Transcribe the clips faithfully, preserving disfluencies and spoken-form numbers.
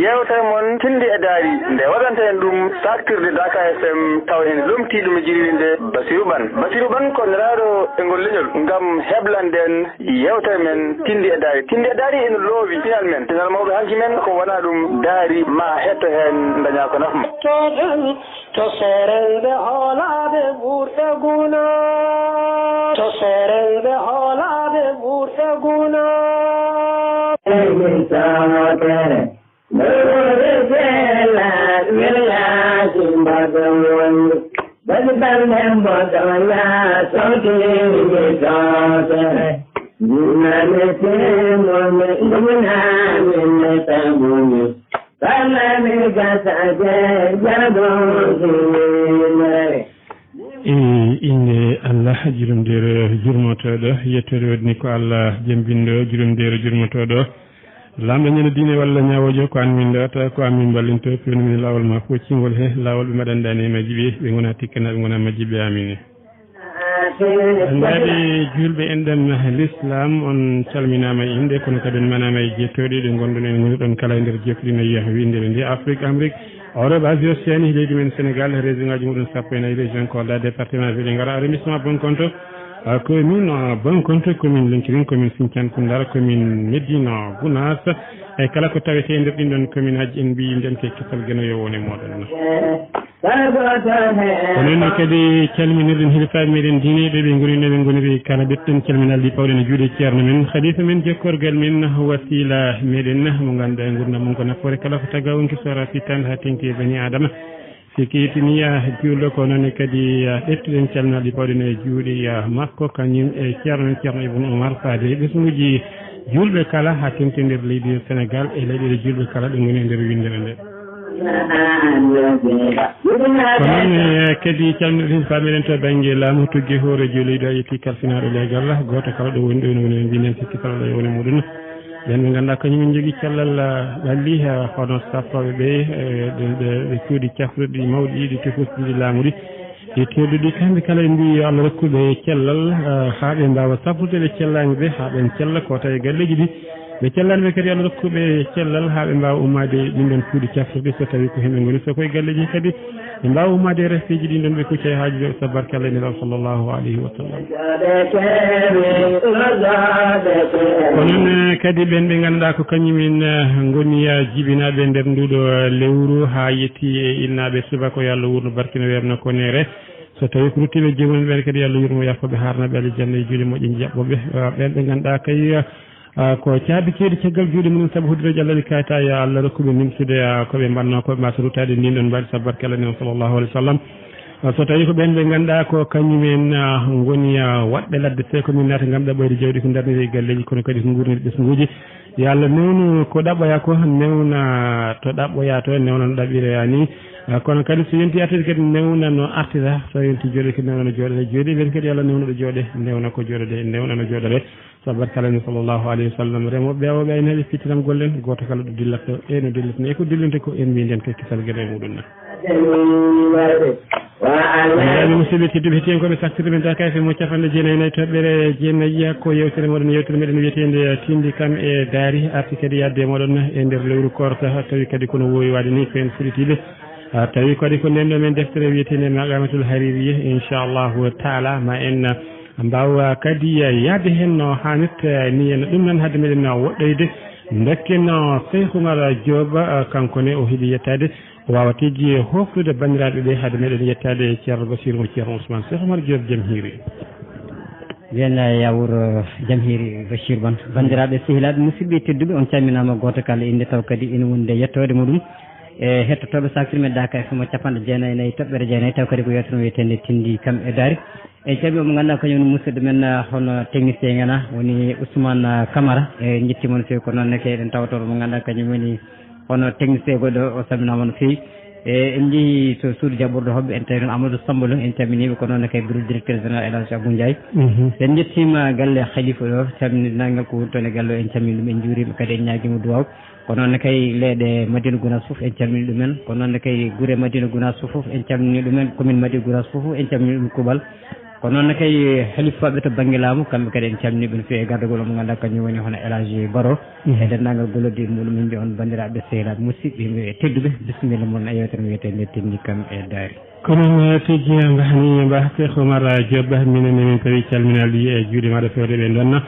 Yeewtere mon Tinndi e Daari, nde waɗanta en ɗum saaktirde Daaka F M, tawa en lomtii ɗum e jirwinde Basiru Ɓan. Basiru Ɓan ko nelaaɗo e ngol leñol ngam heblande en yeewtere men Tinndi e Daari. Tinndi e Daari ene loowi pinal men, pinal mawɓe hanki men, ko wonaa ɗum daari ma hetto heen ndañaa ko nafa ma. To soren ɓe hoolaade ɓurɓe guna. To soren ɓe hoolaade ɓurɓe guna. Ɓe tawatere, lowre bela, wela simba ɓe woni. Basi bande mboɗo ya, sotiri mi totere. Nane temo me, nane me tabuni. Bala me gasa je, jabo sinere. E innde Allah, jurumdeere jurmotooɗo, yettoore waɗi ni ko Allah jembinɗo, jurumdeere jurmotooɗo. Laamɗo ñande diine walla ñaawoojo, ko aan min ndewata, ko aan min mballintoo, pewni min laawol ma fof cingol he laawol ɓe mbaɗanɗaani e majji ɓe, ɓe ngonaa tikkanaaɓe, ngonaa majji ɓe, aamiin. Annaaɓe juulɓe enɗam l'islam, on calminaama e innde, kono kadi on manaama e jettooɗe ɗe ngonɗon en ngoni ɗon kala e nder jofɗinayi winnde ɓe nde Afrique, Amérique, Europe, Asie, Océanie, leydi men Sénégal, région ngaji muɗum sappo e nayi, région Kolda, département Vélingara, arrondissement Bankonto, ah, commune, ah, Bankonto, commune Linkiring, commune Sinthiane Koundara, commune Médina Gounass, e kala ko tawete e nder ɗin ɗon commune aji, en mbiyi nden ke kisal Geno yo wone mooɗon. Ko noon kadi calminirɗen hilifaaɓe meɗen diine ɓe, ɓe ngoni no ɓe ngoniri kala, ɓetten calminal ɗi pawɗen e juuɗe ceerno men, khalifa men, jokkorgal men, wasila meɗen, mo ngannduɗaa e ngurndan mum ko nafoore kala ko taga wonki sora fittande haa tengti e bani Adama. Si keytini, ah, juulɗo ko noon kadi, ah, ƴettuɗen calminal ɗi pawɗen e juuɗe, ah, makko, kañum e ceerno men, ceerno Ibn Oumar, faade e ɓesnguuji juulɓe kala haa tengti nder leydi Sénégal e leyɗeele juulɓe kala ɗe ngoni e nder winndere nde. Ko noon, eh, kadi calminirɗen faamiren to bannge laamu, tuggi hooreejo leydi o, a yettii kalfinaaɗo leegal, gooto kala ɗo woni ɗo ene woni, mbiɗen sikki kala ɗo e woni muɗum. Ɓeen ɓe ngannduɗaa kañum en njogii cellal, ah, ɓalli, ah, hono sappooɓe ɓe, eh, ɓe, ɓe, ɓe cuuɗi cafrirɗi mawɗi ɗi, tefusɗi laamu ɗi. E tedduɗi, kamɓe kala en mbiyi yo Allah rokku ɓe cellal, ah, haa ɓe mbaawa safrude ɓe cellaani ɓe, haa ɓen cella ko tawi e galleeji ɗi. Ɓe cellaani ɓe kadi, yo Allah rokku ɓe cellal haa ɓe mbaawa ummaade e ɗin ɗon cuuɗi cafrirɗi, so tawi ko heen ɓe ngoni, so ko e galleeji kadi, ɓe mbaawa ummaade e rafeeji ɗin ɗon, ɓe kucca e haajuuji maɓɓe, sabu barkalla e Nelaaɗo sallallahu alayhi wa sallam. Ko noon, eh, kadi ɓeen ɓe ngannduɗaa ko kañum en, eh, ngoni, eh, jibinaaɓe nder nduuɗo, eh, lewru haa yetti e innaaɓe subaka, yo Allah wuurnu barkina weerno ko neere. So tawi ko ruttiiɓe joomum en ɓeen kadi, yo Allah yurmo, yaafo ɓe, haarna ɓe aljanna e juuɗe moƴƴe, jaɓɓo ɓe. Ah, ɓeen ɓe ngannduɗaa kay, ah, ko caabi keedi caggal juuɗe mum, sabu hoddireejo Allah ne kayta, yo Allah rokku ɓe nimsude, ah, ko ɓe mbaɗnoo ko, ɓe mbasa ruttaade ndin ɗon mbaadi, sabu barke Allah nen sallallahu alaihi wasallam. Ah, so tawi ko ɓeen ɓe ngannduɗaa ko kañum en, ah, ngoni, ah, waɗɓe ladde, sey ko min naata ngam ɗaɓɓoyde jawdi ko darniri e galleeji, kono kadi ko nguurniri ɓesnguuji. Yo Allah newnu ko ɗaɓɓoyaa ko, newna to ɗaɓɓoyaa to, newna no ɗaɓɓiroyaa ni. Ah, kono kadi so yonti artiri kadi, newna no artira, so yonti jooɗe kadi, newna no jooɗore. Jooɗi ɓeen kadi, yo Allah newnu ɗo jooɗe, newna ko jooɗode, newna no jooɗore. Sabu barke Allah ni sallallahu alaihi wasallam, remooɓe, awooɓe, aynaaɓe, fittinam gollen, gooto kala ɗo dillatto e no dillatno e ko dillinte ko, en mbiyi nden ko kisal geno e muɗum na. Banndiraaɓe musidɓe tedduɓe, hettiyankooɓe Saftirde Men Daaka F M o capanɗe jeenayi e nayi toɓɓere jeenayi, ko yeewtere moɗon, yeewtere meɗen wiyeteende Tinndi Kam e Daari, arti kadi yaade e moɗon e nder lewru koorka, tawi kadi kono woowi waade ni ko en fuɗɗitiiɓe. Ah, tawi kadi ko nden ɗo men deftere wiyeteende Maqamatul Haririya, inchallahu taala, ma en mbaawa kadi yaade heen no haanirta ni, en ɗum nan hade meɗen woɗɗoyde, ndokken Seyku Umar Joob, ah, kanko ne o heɓi yettaade. O waawa tigi hoftude banndiraaɓe ɓe hade meɗen yettaade e Ceerno Basiir mo Ceerno Ousmane. Cheikh Oumar Diop, jam hiiri. Yen, eh, yawur, eh, jam hiiri Bachir Ban. Banndiraaɓe sehilaaɓe musidɓe tedduɓe, on calminaama gooto kala innde, taw kadi ina wonde yettoode muɗum. E hettotooɓe Saftirde Men Daaka F M o capanɗe jeenayi e nayi toɓɓere jeenayi, taw kadi ko yeewtere meɗen wiyeteende Tinndi Kam e Daari. E calmini mo ngannduɗaa kañum woni musidɗo men, eh, hono technicien ngena woni Ousmane, eh, Camara. E njetti mon feewi ko noon ne kay eɗen tawa toon mo ngannduɗaa kañum woni hono technicien goɗɗo, o salminaama no feewi. E, en njehii to suudu jaɓɓorɗo hoɓɓe, en tawi toon Amadou Samba Lo, en calminiiɓe, ko noon ne kay bureau directeur général El Hadj Abou Ndiaye. Mhm. En njettiima galle Khalifa ɗo, calmini denndaangal ko woni toon e galle o, en calmini ɗum, en njuuriima kadi, en ñaagiima duwaaw. Ko noon ne kay leyɗe Madina Gounass fof, en calmini ɗumen. Ko noon ne kay gure Madina Gounass fof, en calmini ɗumen. Commune Madina Gounass fof, en calmini ɗum kuuɓal. Ko noon ne kay, halifaaɓe to bannge laamu, kamɓe kadi en calminii ɓe no feewi e gardagol mo ngannduɗaa kañum woni hono El Hadji Baro. E denndaangal gollodde e muɗum, min mbiya on banndiraaɓe, sehilaaɓe, musidɓe, yimɓe tedduɓe, bisimilla mon e yeewtere nde wiyetee nde Tinndi kam e Daari. Ko noon, eh, tigi, eh, mbahni, mbah Cheikh Oumar, eh, Diop, mbah minen, minen tawi calminaali e juuɗe maaɗa feewde ɓe ndonna.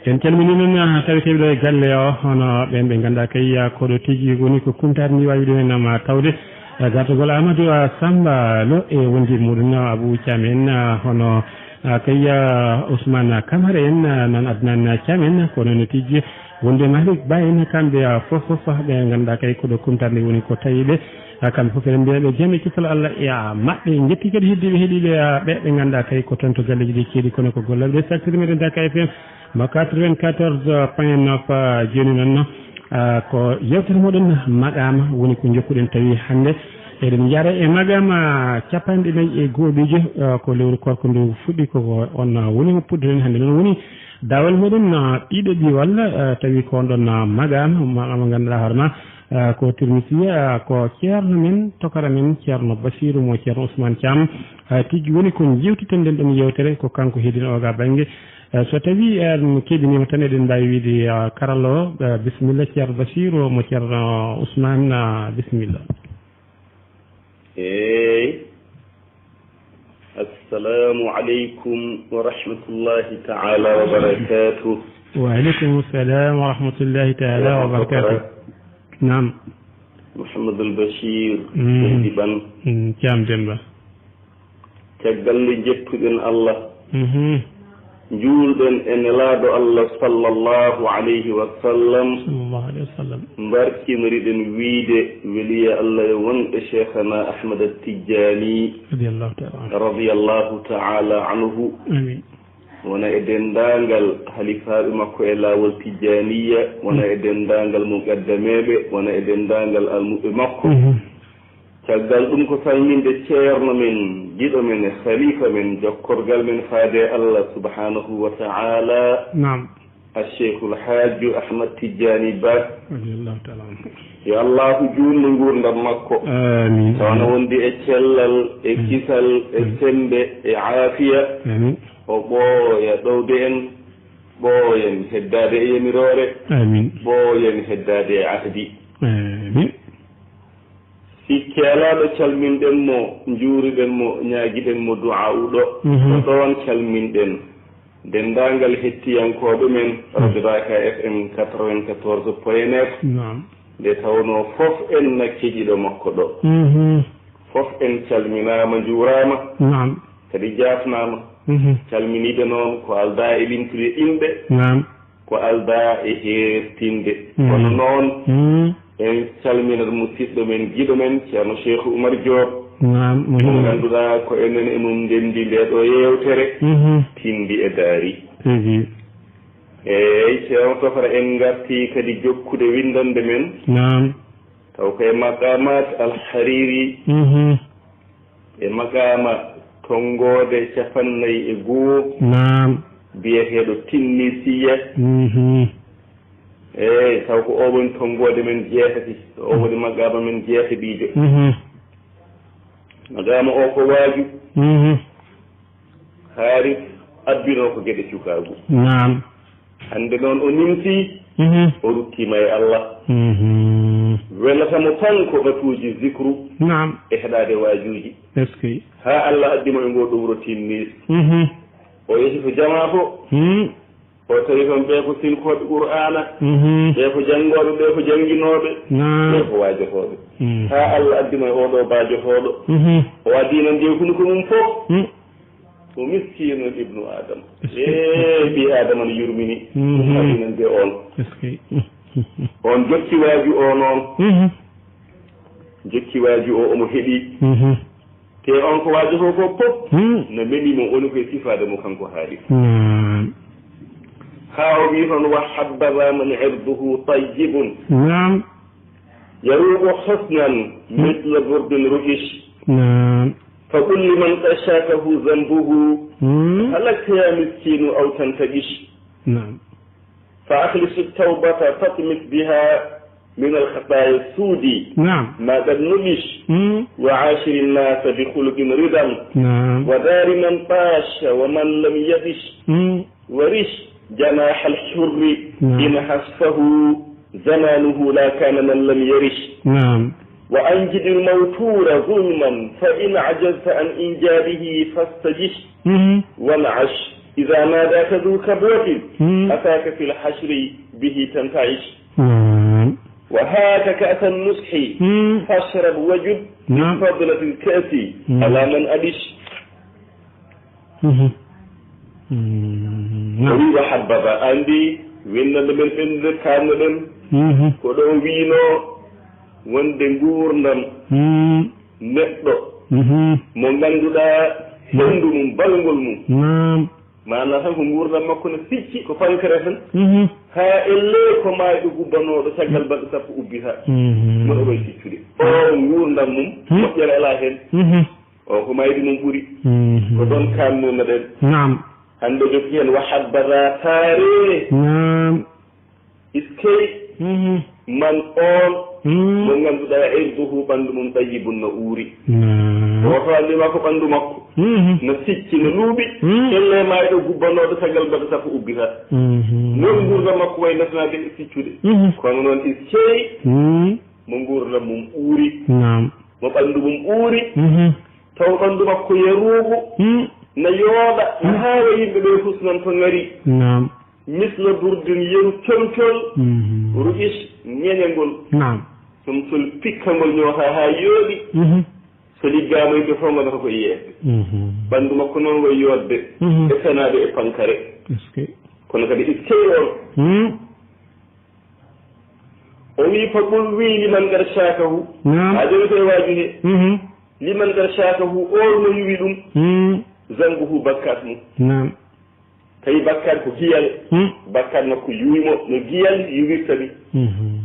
En calminii noon, ah, tawi keɓe ɗo e galle o, hono ɓeen ɓe ngannduɗaa kay, ah, ko ɗo tigi woni ko kumtaade ndi waawi ɗum en ma tawde, ah, gartugol Amadou, ah, Samba Lo e wondi muɗum, ah, Abou Thiam en, ah, hono, ah, kay, ah, Ousmane Camara en, ah, noon Adnan Thiam en, ko noon tigi wonde Malick Ba en, kamɓe, ah, fof, fof, ah, ɓe ngannduɗaa kay ko ɗo kumtaade ndi woni ko tawi ɓe, ah, kamɓe fof eɗen mbiya ɓe jam e kisal Allah e, ah, maɓɓe. En njetti kadi heddiiɓe heɗiiɓe, ah, ɓe, ɓe ngannduɗaa kay ko toon to galleeji ɗi keedi, kono ko gollal ɓe saltiri meɗen Dak F M. Mo quatre-vingt-quatorze point neuf, ah, jooni noon, ah, ko yeewtere moɗon Maqaama woni ko njokkuɗen tawi hannde. Eɗen njara e Maqaama capanɗe nayi e gooɓiijo, ah, ko lewru koorko ndu fuɗɗi, ko, ko on, ah, woni mo puɗɗoɗen hannde. Noon woni daawal meɗen, ah, ɗiɗaɓi walla, ah, tawi ko on ɗon, ah, Maqaama, Maqaama ngannduɗaa hoore ma, ah, ko Tirmisiya, ah, ko ceerno men, tokara men, ceerno Basiiru mo ceerno Ousmane Thiam, ah, tigi woni ko njeewtiten nden ɗon yeewtere, ko kanko heddino oga bannge. Eh, so tawii, eh, en keɓiniima tan, eɗen mbaawi wiyde, ah, karallo o, eh, bisimilla, Ceerno Basiiru mo Ceerno Ousmane, ah, bisimilla. Eey. Assalamu aleykum wa rahmatullahi taala wa barakatuh. Wa aleykum salam wa rahmatullahi taala wa barakatuh. Naam. Mouhamadul Bachir, mm, Seydi Ban. Mm, Thiam Demba. Caggal nde njettuɗen Allah, mhm, njuulɗen e Nelaaɗo Allah sallallahu alayhi wa sallam, sallallahu alayhi wa sallam, mbarkinoriɗen wiyde weliya Allah e wonɓe Cheikhana Ahmad At-Tijjani, radiyallahu ta'ala anhu, radiyallahu ta'ala anhu. Amin. Wona e denndaangal halifaaɓe makko e laawol Tijjaaniyya, wona e denndaangal muqaddameeɓe, wona e denndaangal almuɓɓe makko. Mhm. Caggal ɗum ko salminde ceerno men, giɗo men, khalifa men, jokkorgal men faade e Allah subhanahu wa ta'ala, naam, Al-Cheikhul Hajju Ahmad Tijjani Ba. Radiyallahu ta'ala anhu. Yo Allahu juutnu nguurndam makko. Amiin. Tawa no wondi e cellal, e, amiin, kisal, e, amiin, semmbe, e aafiya. Amiin. O ɓooya ɗowde en, ɓooyen heddaade e yamiroore. Amiin. Ɓooyen heddaade e ahdi. Amiin. Sikke alaa ɗo calminɗen mo, njuuriɗen mo, ñaagiɗen mo du'aa'u ɗo. Mhm. Ko ɗoon calminɗen denndaangal hettiyankooɓe men, mhm, Radio Daaka F M quatre-vingt-quatorze point neuf. Naam. Nde tawnoo fof en na keɗiiɗo makko ɗo. Mhm. Fof en calminaama, njuuraama. Naam. Kadi jaafnaama. Mhm. Calminiiɓe noon ko aldaa e limtude inɗe. Naam. Ko aldaa e heertinde. Mm. Kono noon, mm, en calminat musidɗo men, giɗo men, Ceerno Cheikh Oumar Diop. Naam, mo, mo hiɗen ngannduɗaa ko enen e mum ndenndi ndee ɗoo yeewtere, mhm, Tinndi e Daari. Tigi. Eey, Ceerno Tokara, en ngartii kadi jokkude winndannde men. Naam. Taw ko e Maqaamaat Al Hariri. Mhm. E maqaama tonngoode capannay e goo. Naam. Biyeteeɗo Tinnisiya. Mhm. Eey, taw ko o woni tonngoode men jeetati, o woni maqaama men jeetatiijo. Mhm. Maqaama o ko waaju. Mhm. Haaris abbinoo ko geɗe cukaagu. Naam. Hannde noon o nimsii, mhm, o ruttiima e Allah. Mhm. Welata mo tan ko ngatuuji zikru, naam, e heɗaade waajuuji. Est-ce que? Haa Allah addi mo e ngoo ɗo wuro Tinnis. Mhm. O yehi to jamaa to. Hmm. O tawi toon ɓee ko sinkooɓe Qur'aana, mhm, ɓee ko janngooɓe, ɓee ko jannginooɓe, naam, ɓee ko waajotooɓe. Mhm. Haa Allah addi mo e oo ɗoo baajotooɗo. Mhm. O addi noon jeyi hunuko mum fof. Hmm. Ko miskiino ibnu Aadama. Est-ce que? Ee, ɓii Aadama no yurmini. Mhm. Ɗum addi noon de oon. Est-ce que? Oon jokki waaju o noon. Mhm. Jokki waaju o, omo heɗii. Mhm. Te on ko waajotoo ko fof, hmm, no memi mo, woni koye sifaade mo kanko Haaris. Naam. Haa o wii toon, "Wa habbaza man irduhu tayyibun." Naam. Yaruuqu husnan, hmm, mithla burdin ruhish. Naam. Fa qul liman qashakahu zanbuhu, hmm, halakta ya miskinu aw tantaqish. Naam. Fa akhlis at-tawbata tatmis biha من الخطايا السود نعم. ما قد نبش. مم. وعاشر الناس بخلق رضا. نعم. ودار من طاش ومن لم يطش. مم. ورش جناح الحر نعم. إن حسفه زمانه لا كان من لم يرش. نعم. وأنجد الموتور ظلما فإن عجزت عن إنجاده فاستجش. مم. وانعش إذا ناداك ذو كبوة مم. أتاك في الحشر به تنتعش. نعم. وهاك كأس النصح مم. فاشرب وجد نعم. بفضلة الكأس مم. على من أدش. Mhm. Mm, o naam. Wi wa habbaba, anndi winnande men ɓenndude kaanno ɗen, Mhm. ko ɗo wiino wonde nguurndam Mm, neɗɗo mhm. mo ngannduɗaa henndu mum, balngol mum. Naam. Maanaa tan ko nguurndam makko no sicci, ko pankare tan. Mhm. Haa ellee ko maayɗo gubbanooɗo caggal balɗe sappo ubbita. Mhm. Mo ɗo wayi siccude. O nguurndam mum, Hmm. moƴƴere alaa heen. Mhm. O ko maydi mum ɓuri. Mhm. Ko ɗoon kaannono ɗen. Naam. Hannde jokki heen wa habbata taare. Naam. Iskey Mhm. man oon Mhm. mo ngannduɗaa irduhu ɓanndu mum tayyibun no uuri. Naam. O faali ma ko ɓanndu makko. Mhm. No sicci, no luuɓi. Mhm. Ellee maayɗo gubbanooɗo caggal balɗe sappo ubbita. Mhm. Noon nguurndam makko wayi nasnaade e siccude. Mhm. Kono noon iskey Mhm. mo nguurndam mum uuri. Naam. Mo ɓanndu mum uuri. Mhm. Taw ɓanndu makko yaruugu Mm. na yooɗa, na Mm. haawa yimɓe ɓe husnan to ngari. Naam. Misla burdin yeru comcol, Mhm. ru'is ñeñangol. Naam. Comcol pikkangol ñoota haa yooɗi. Mhm. So liggaama yimɓe fof ngonata ko e yeeɓde. Mhm. Ɓanndu makko noon wayi yooɗde Mhm. e fenaaɓe e pankare. Est-ce que Kono kadi iskey on. Mm. O wii fa qul wii liman qad shaakahu. Naam. A ƴeewte e waaju he. Mhm. Liman qad shaakahu, oon mo yuwi ɗum. Mm. Zanbuhu bakkaat mum. Naam. Tawi bakkaat ko giyal. Mm. Bakkaat makko yuwi mo no giyal yuwirta ni. Mhm.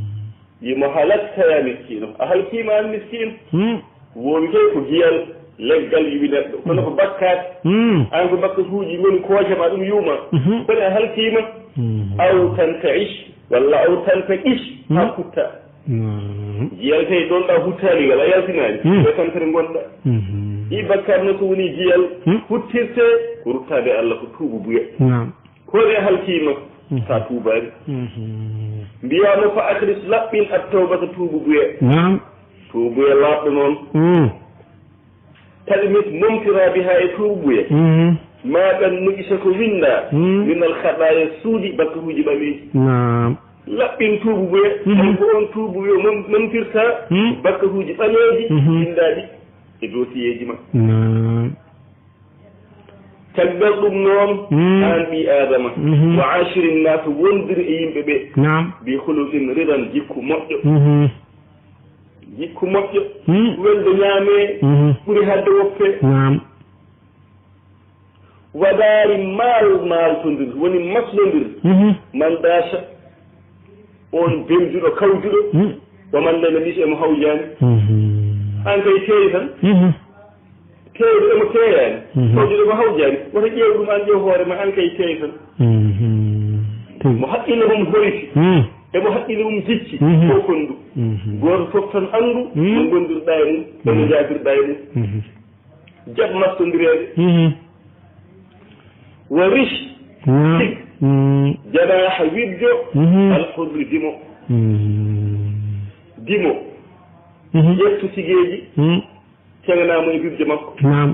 Wii mo halatta ya miskiino. A halkiima an miskiino. Mm. Woowi kay ko giyal leggal yuwi neɗɗo. Kono ko bakkaat. Mm. An ko bakkatuuji ngoni kooca ma ɗum yuwma. Mhm. Kono a halkiima. Mhm. Aw tanta ish. Walla aw tanta ish, haa Hmm? kutta. Hmm. Jiyal tawi ɗon ɗa huttaali ngal, a yaltinaani. Hmm. Ko e tampere ngonɗa. Mhm. Ɗi bakkaat no so woni jiyal Hmm? huttirte, ko ruttaade Allah, ko tuubu buya. Naam. Ko ne halkiima, Hmm. sa tuubaani. Mhm. Mbiyaama fa akhlis laɓɓin at tawbata tuubu buya. Naam. Tuubu buya laaɓɗo noon. Hmm. Taƴa mis momtira biha e tuubu buya. Mhm. Ma ɗan nuqisa ko winda Mhm. min al khaɗaya suudi bakkaruuji ɓaleeji. Naam. Laɓɓin tuubu buya. Mhm. Ko on tuubu buya mom-, momtirta Mhm. bakkaruuji ɓaleeji Mhm. windaaɗi e dosiyeeji ma. Naam. Caggal ɗum noon, Mhm. aan ɓii Aadama, Mhm. wa ashirin naasa, wondir e yimɓe ɓe, Naam. bi khuluqin ridan, jikku moƴƴo. Mhm. Jikku moƴƴo, Hmm. welde ñaamee, Mhm. ɓuri hadde woppee. Naam. Wadaari maal, maaltondir, woni maslondir. Mhm. Man daasa, oon belduɗo, kawjuɗo, Hmm. wa man lam yadis, e mo hawjaani. Mhm. Aan kay teey tan. Mhm. Teeyɗo emo teeyaani, Mhm. fawjude mo hawjaani, woto ƴeew ɗum aan, ƴeew hoore ma, aan kay teey tan. Mhm. Tigi. Mo haqqille mum hoyti, Mhm. emo haqqille mum jicci, Mhm. fof kon ɗum. Mhm. Gooto fof tan anndu Mhm. no ngondirɗa e mum, e no Mhm. njaabirɗa e mum. Mhm. Jaɓ mastondireede. Mhm. Wa rich, Naam. Tig. Mhm. Janaaha wibjo, Mhm. al hurri dimo. Mhm. Dimo. Mhm. Ƴettu tigeeji. Mhm. Teŋanaa mo e wibjo makko. Naam.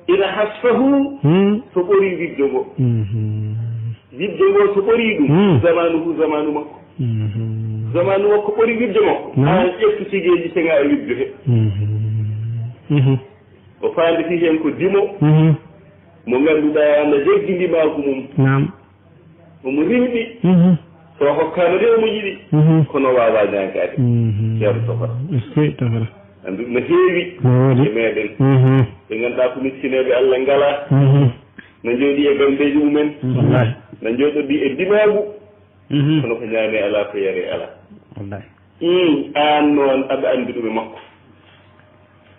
Ina hasfahu, Hmm. so ɓorii wibjo ngo. Mhm. Wibjo ngo so ɓorii ɗum, Hmm. zamanuhu, zamanu makko. Mhm. Zamanu makko ɓorii wibjo makko. Naam. Aan ƴettu tigeeji teŋaa e wibjo he. Mhm. Mhm. O faanditi heen ko dimo, Mhm. mo ngannduɗaa na jaggi ndimaagu mum. Naam. Omo rimɗi. Mhm. So hokkaama de omo yiɗi. Mhm. Kono waawaa ñaagaade. Mhm. Ceerno Tokora. Est-ce que Tokora? Anndu no heewi No waɗi. e meeɗen. Mhm. Ɓe ngannduɗaa ko miskineeɓe Allah ngalaa. Mhm. No njooɗi e ganndeeji mumen. Wallahi. No njooɗodi e ndimaagu. Mhm. Kono ko ñaamee alaa, ko yaree alaa. Wallahi. Iin, aan noon aɗa anndi ɗum e makko.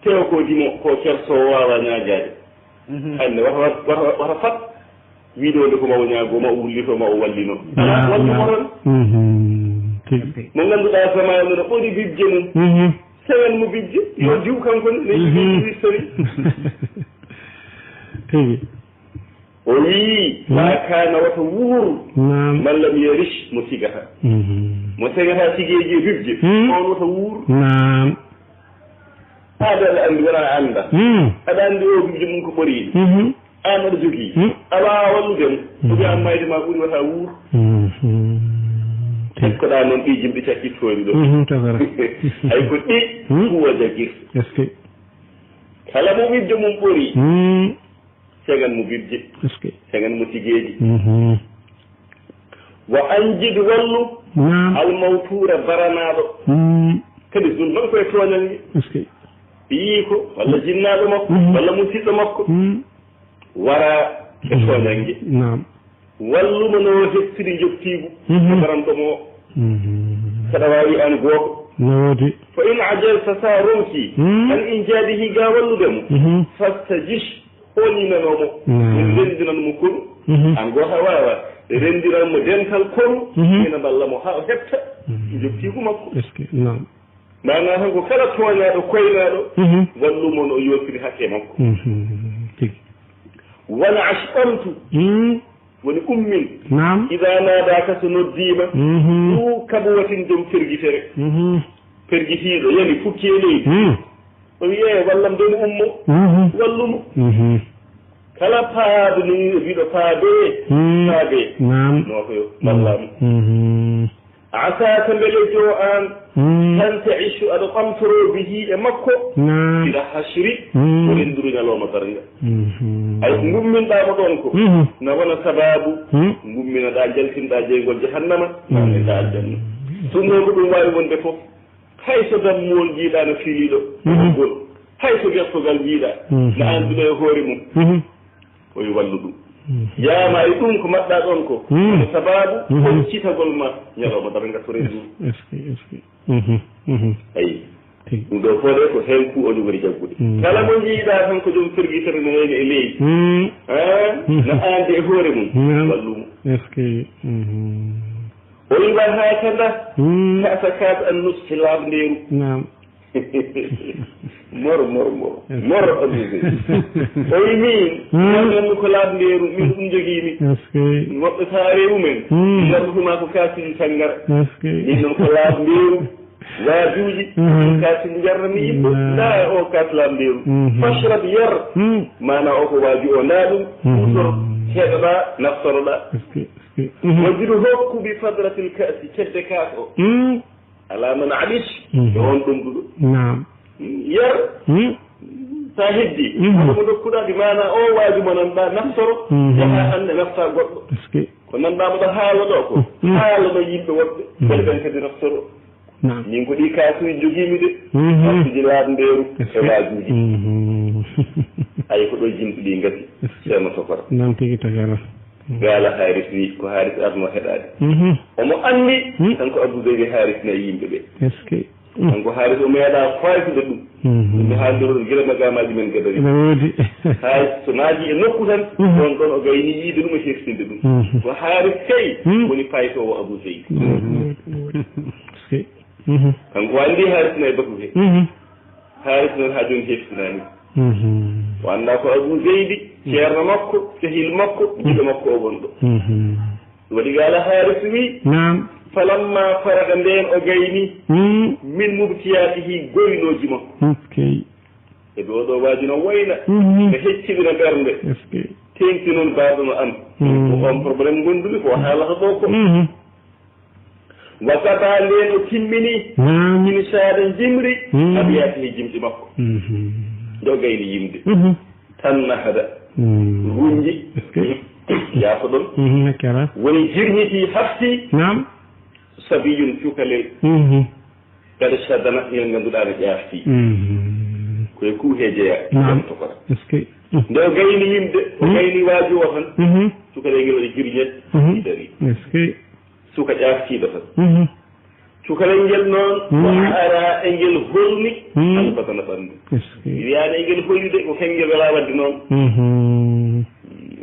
Tew ko dimo, ko kerso o waawaa ñaagaade. Mhm. Hannde wata, wata, wata, wata fat wiide wonde ko ma o ñaago, ma o wullito, ma o wallino. Alaa, Naam, wallumo naam. toon. Mhm. Tigi. Mo ngannduɗaa zamaanu no ɓuri bibje mum. Mhm. Sewen mo bibje, yo diw kanko ne, ne Mhm. diw sori. Tigi. O wii, Mhm. "Ma kaana wata wuur, Naam. man lam yarish mo tigata." Mhm. Mo segata tigeeji e bibje, Mhm. on wata wuur. Naam. Aada aɗa anndi, wona a annda. Mhm. Aɗa anndi o bibje mum ko ɓori. Mhm. Aan aɗa jogii. Mhm. A waawaa wallude mo. Mhm. Ko ɓe an mayde ma ɓuri wata wuur. Mhm. Tekkoɗaa noon ɗi jimɗi cakkittooɗi ɗo. Mhm, tagara. Hay ko ɗi Mhm. kuwa jagir. Est-ce que? Kala mo bibje mum ɓori. Mhm. Segan mo bibje. Est-ce que? Segan mo tigeeji. Mhm. Wa anjid wallu Naam. almawtuura baranaaɗo. Mhm. Kadi ɗum ɗon koye tooñange. Est-ce que? Ɓiyiiko, walla jinnaaɗo makko, Mhm. walla musiɗɗo makko. Mhm. Wara e Mhm. tooñange. Naam. Wallumo no heftiri njoftiigu Mhm. ko baranɗo mo o. Mhm. Saɗa waawi aan gooto. No woodi. Fa in ajalta, so a ronki, Mhm. an injaadihi ga wallude mo, Mhm. fastajish, o ninanoo mo. Mhm. Min renndinan mo konu. Mhm. Aan gooto a waawaa. Renndinan mo dental konu, Mhm. ina mballa mo haa o heɓta Mhm. njoftiigu makko. Est-ce que? Naam. Maanaa tan ko kala tooñaaɗo, koynaaɗo, Mhm. wallumo no yoofiri hakke makko. Mhm. Tigi. Wana ashɓamtu, Mhm. woni ummin. Naam. Idaa naadaaka so noddiima, Mhm. ɗu kabuwatin jom fergitere. Mhm. Fergitiiɗo yani fukkii e leydi. Mhm. O wiyee wallam de mo ummo. Mhm. Wallumo. Mhm. Kala paaduɗo wiɗo paabee, Mhm. paabee. Naam. No ko yo, Mhm. wallam. Mhm. Asaaka mbele jo aan, Mhm. tan taishu aɗa ɓamtoroo bihi e makko, Naam. ila hashri, Mhm. ko rennduru ñalooma darnga. Mhm. Ay ko ngumminɗaa mo ɗoon ko, Mhm. na wona sabaabu, Mhm. ngumminaɗaa, njaltinɗaa jeyngol jahannama, Mhm. naamneɗaa aljanna. Ɗum noon ko ɗum waawi wonde fof. Hay so dammuwol njiiɗaa no fiiliiɗo, Mhm. gol. Hay so gertogal njiiɗaa, Mhm. na aan duɗo e hoore mum. Mhm. O yo wallu ɗum. Mhm. Yaama e ɗum ko mbaɗɗaa ɗoon ko, Mhm. ko sabaabu Mhm. hoccitagol ma ñalawma darnga to rennduru. Est-ce que, est-ce que. Mhm. Mhm. Ayi. Tigi. Ɗum ɗo fof de ko heen ku o jogori jaggude. Mhm. Kala mo njiiɗaa tan ko joom fergitere no wayno e leydi. Mhm. Ah, Mhm. na aan de e hoore mum. Mhm. Wallu mo. Est-ce que. Mhm. O wiwa haa kanda. Mhm. Kaasa kaasa an nuski laaɓndeeru. Naam. Moro, moro, moro. Moro, Abdou Seye. O wi min, Hmm. Min ko laaɓndeeru, min ko ɗum jogii mi. Est-ce que? Woɓɓe so a rewu men, Hmm. ngarɗutuma ko kaasiji sanngara. Est-ce que? Min noon ko laaɓndeeru, waajuuji, Hmm. ko kaasiji njarrami yimɓe. Hmm. Ndaa o kaas laaɓndeeru. Hmm. Fashrab yar. Hmm. Maanaa o ko waaju o, ndaa ɗum, Hmm. kuutor, heɗoɗaa, naftoroɗaa. Est-ce que? Est-ce que? Hmm. Wajidu hokku bi fadratil kaasi, kedde kaas o. Hmm. Alaa man alis, Mhm. Yo on ɗomɗuɗo. Naam. Yar, Mhm. so a heddii, Mhm. Hono mo ndokkuɗaa, bi maanaa o waaju mo nan ɗaa naftoro, Mhm. Yaha annde nafta goɗɗo. Est-ce que? Ko nan ɗaa mo ɗo haala ɗo ko, Mhm. Haala ɗo yimɓe woɓɓe, Mhm. Mbeɗa ɓen kadi naftoro. Naam. Min ko ɗi kaasuuji jogii mi de, Mhm. Kaasuuji laaɓndeeru Est-ce e que? Waajuuji. Mhm. Ay ko ɗo jimɗi ɗi ngati, Est-ce que? Ceerno Tokora. Naam tigi tagara. Gaala Haaris wi, ko Haaris arno heɗaade. Mhm. Omo anndi, Hmm. Kanko Abdou Beydi Haaris nayi yimɓe ɓe. Est-ce que? Hmm. Kanko Haaris o meeɗaa faytude ɗum. Mhm. Ɗum ɓe haalndiroo gila magamaaji men gadari. Ene woodi. Haaris so naati e nokku tan, Mhm. ɗon ɗon o gayni yiide ɗum e heftinde ɗum. Mhm. Ko Haaris kay Hmm. woni paytoowo Abdou Beydi. Mhm. Est-ce que? Mhm. Kanko anndi Haaris nayi batu he. Mhm. Haaris noon haa jooni heftinaani. Mhm. O anndaa ko Abuu Zeydi, ceerno makko, sehil makko, giɗo makko o wonɗo. Mhm. Waɗi gaala Haaris wi, Naam. Falamma faraga ndeen o gayni, Mm. min mubtiyaatihi goynooji makko. Ok. E ɗo ɗo waaju no woyna, Mhm. no hecciɗina ɓernde. Est-ce que? Teeŋti noon baaba no am. Mm. Ko on problème ngonduɗi, ko haalata ɗo ko. Mhm. Wa qada ndeen o timmini, Naam. Insaada njimri, Mm. abiyaati e jimɗi makko. Mhm. Nde o gayni yimde. Mhm. Tan nahada. Mm. Runji. Est-ce que? Yaafo ɗon. Mhm, kala. Woni jirñiti hafti. Naam. Sabiyun cukalel. Mhm. Kada shadana ngel ngannduɗaa no ƴaafti. Mhm. Ko e kuuhe jeya. Naam. Tokora. Est-ce que? Nde o gayni yimde, o Mm. gayni waaju o tan. Mhm. Cukalel ngel o jirñet, Mhm. dari. Est-ce que? Suka ƴaaftiiɗo tan. Mhm. Cukalel ngel noon, Mhm. wa ara e ngel holni Mhm. albatana ɓanndu. Est-ce que? Wiyaani e ngel holi de, ko kengel welaa waɗde noon. Mhm.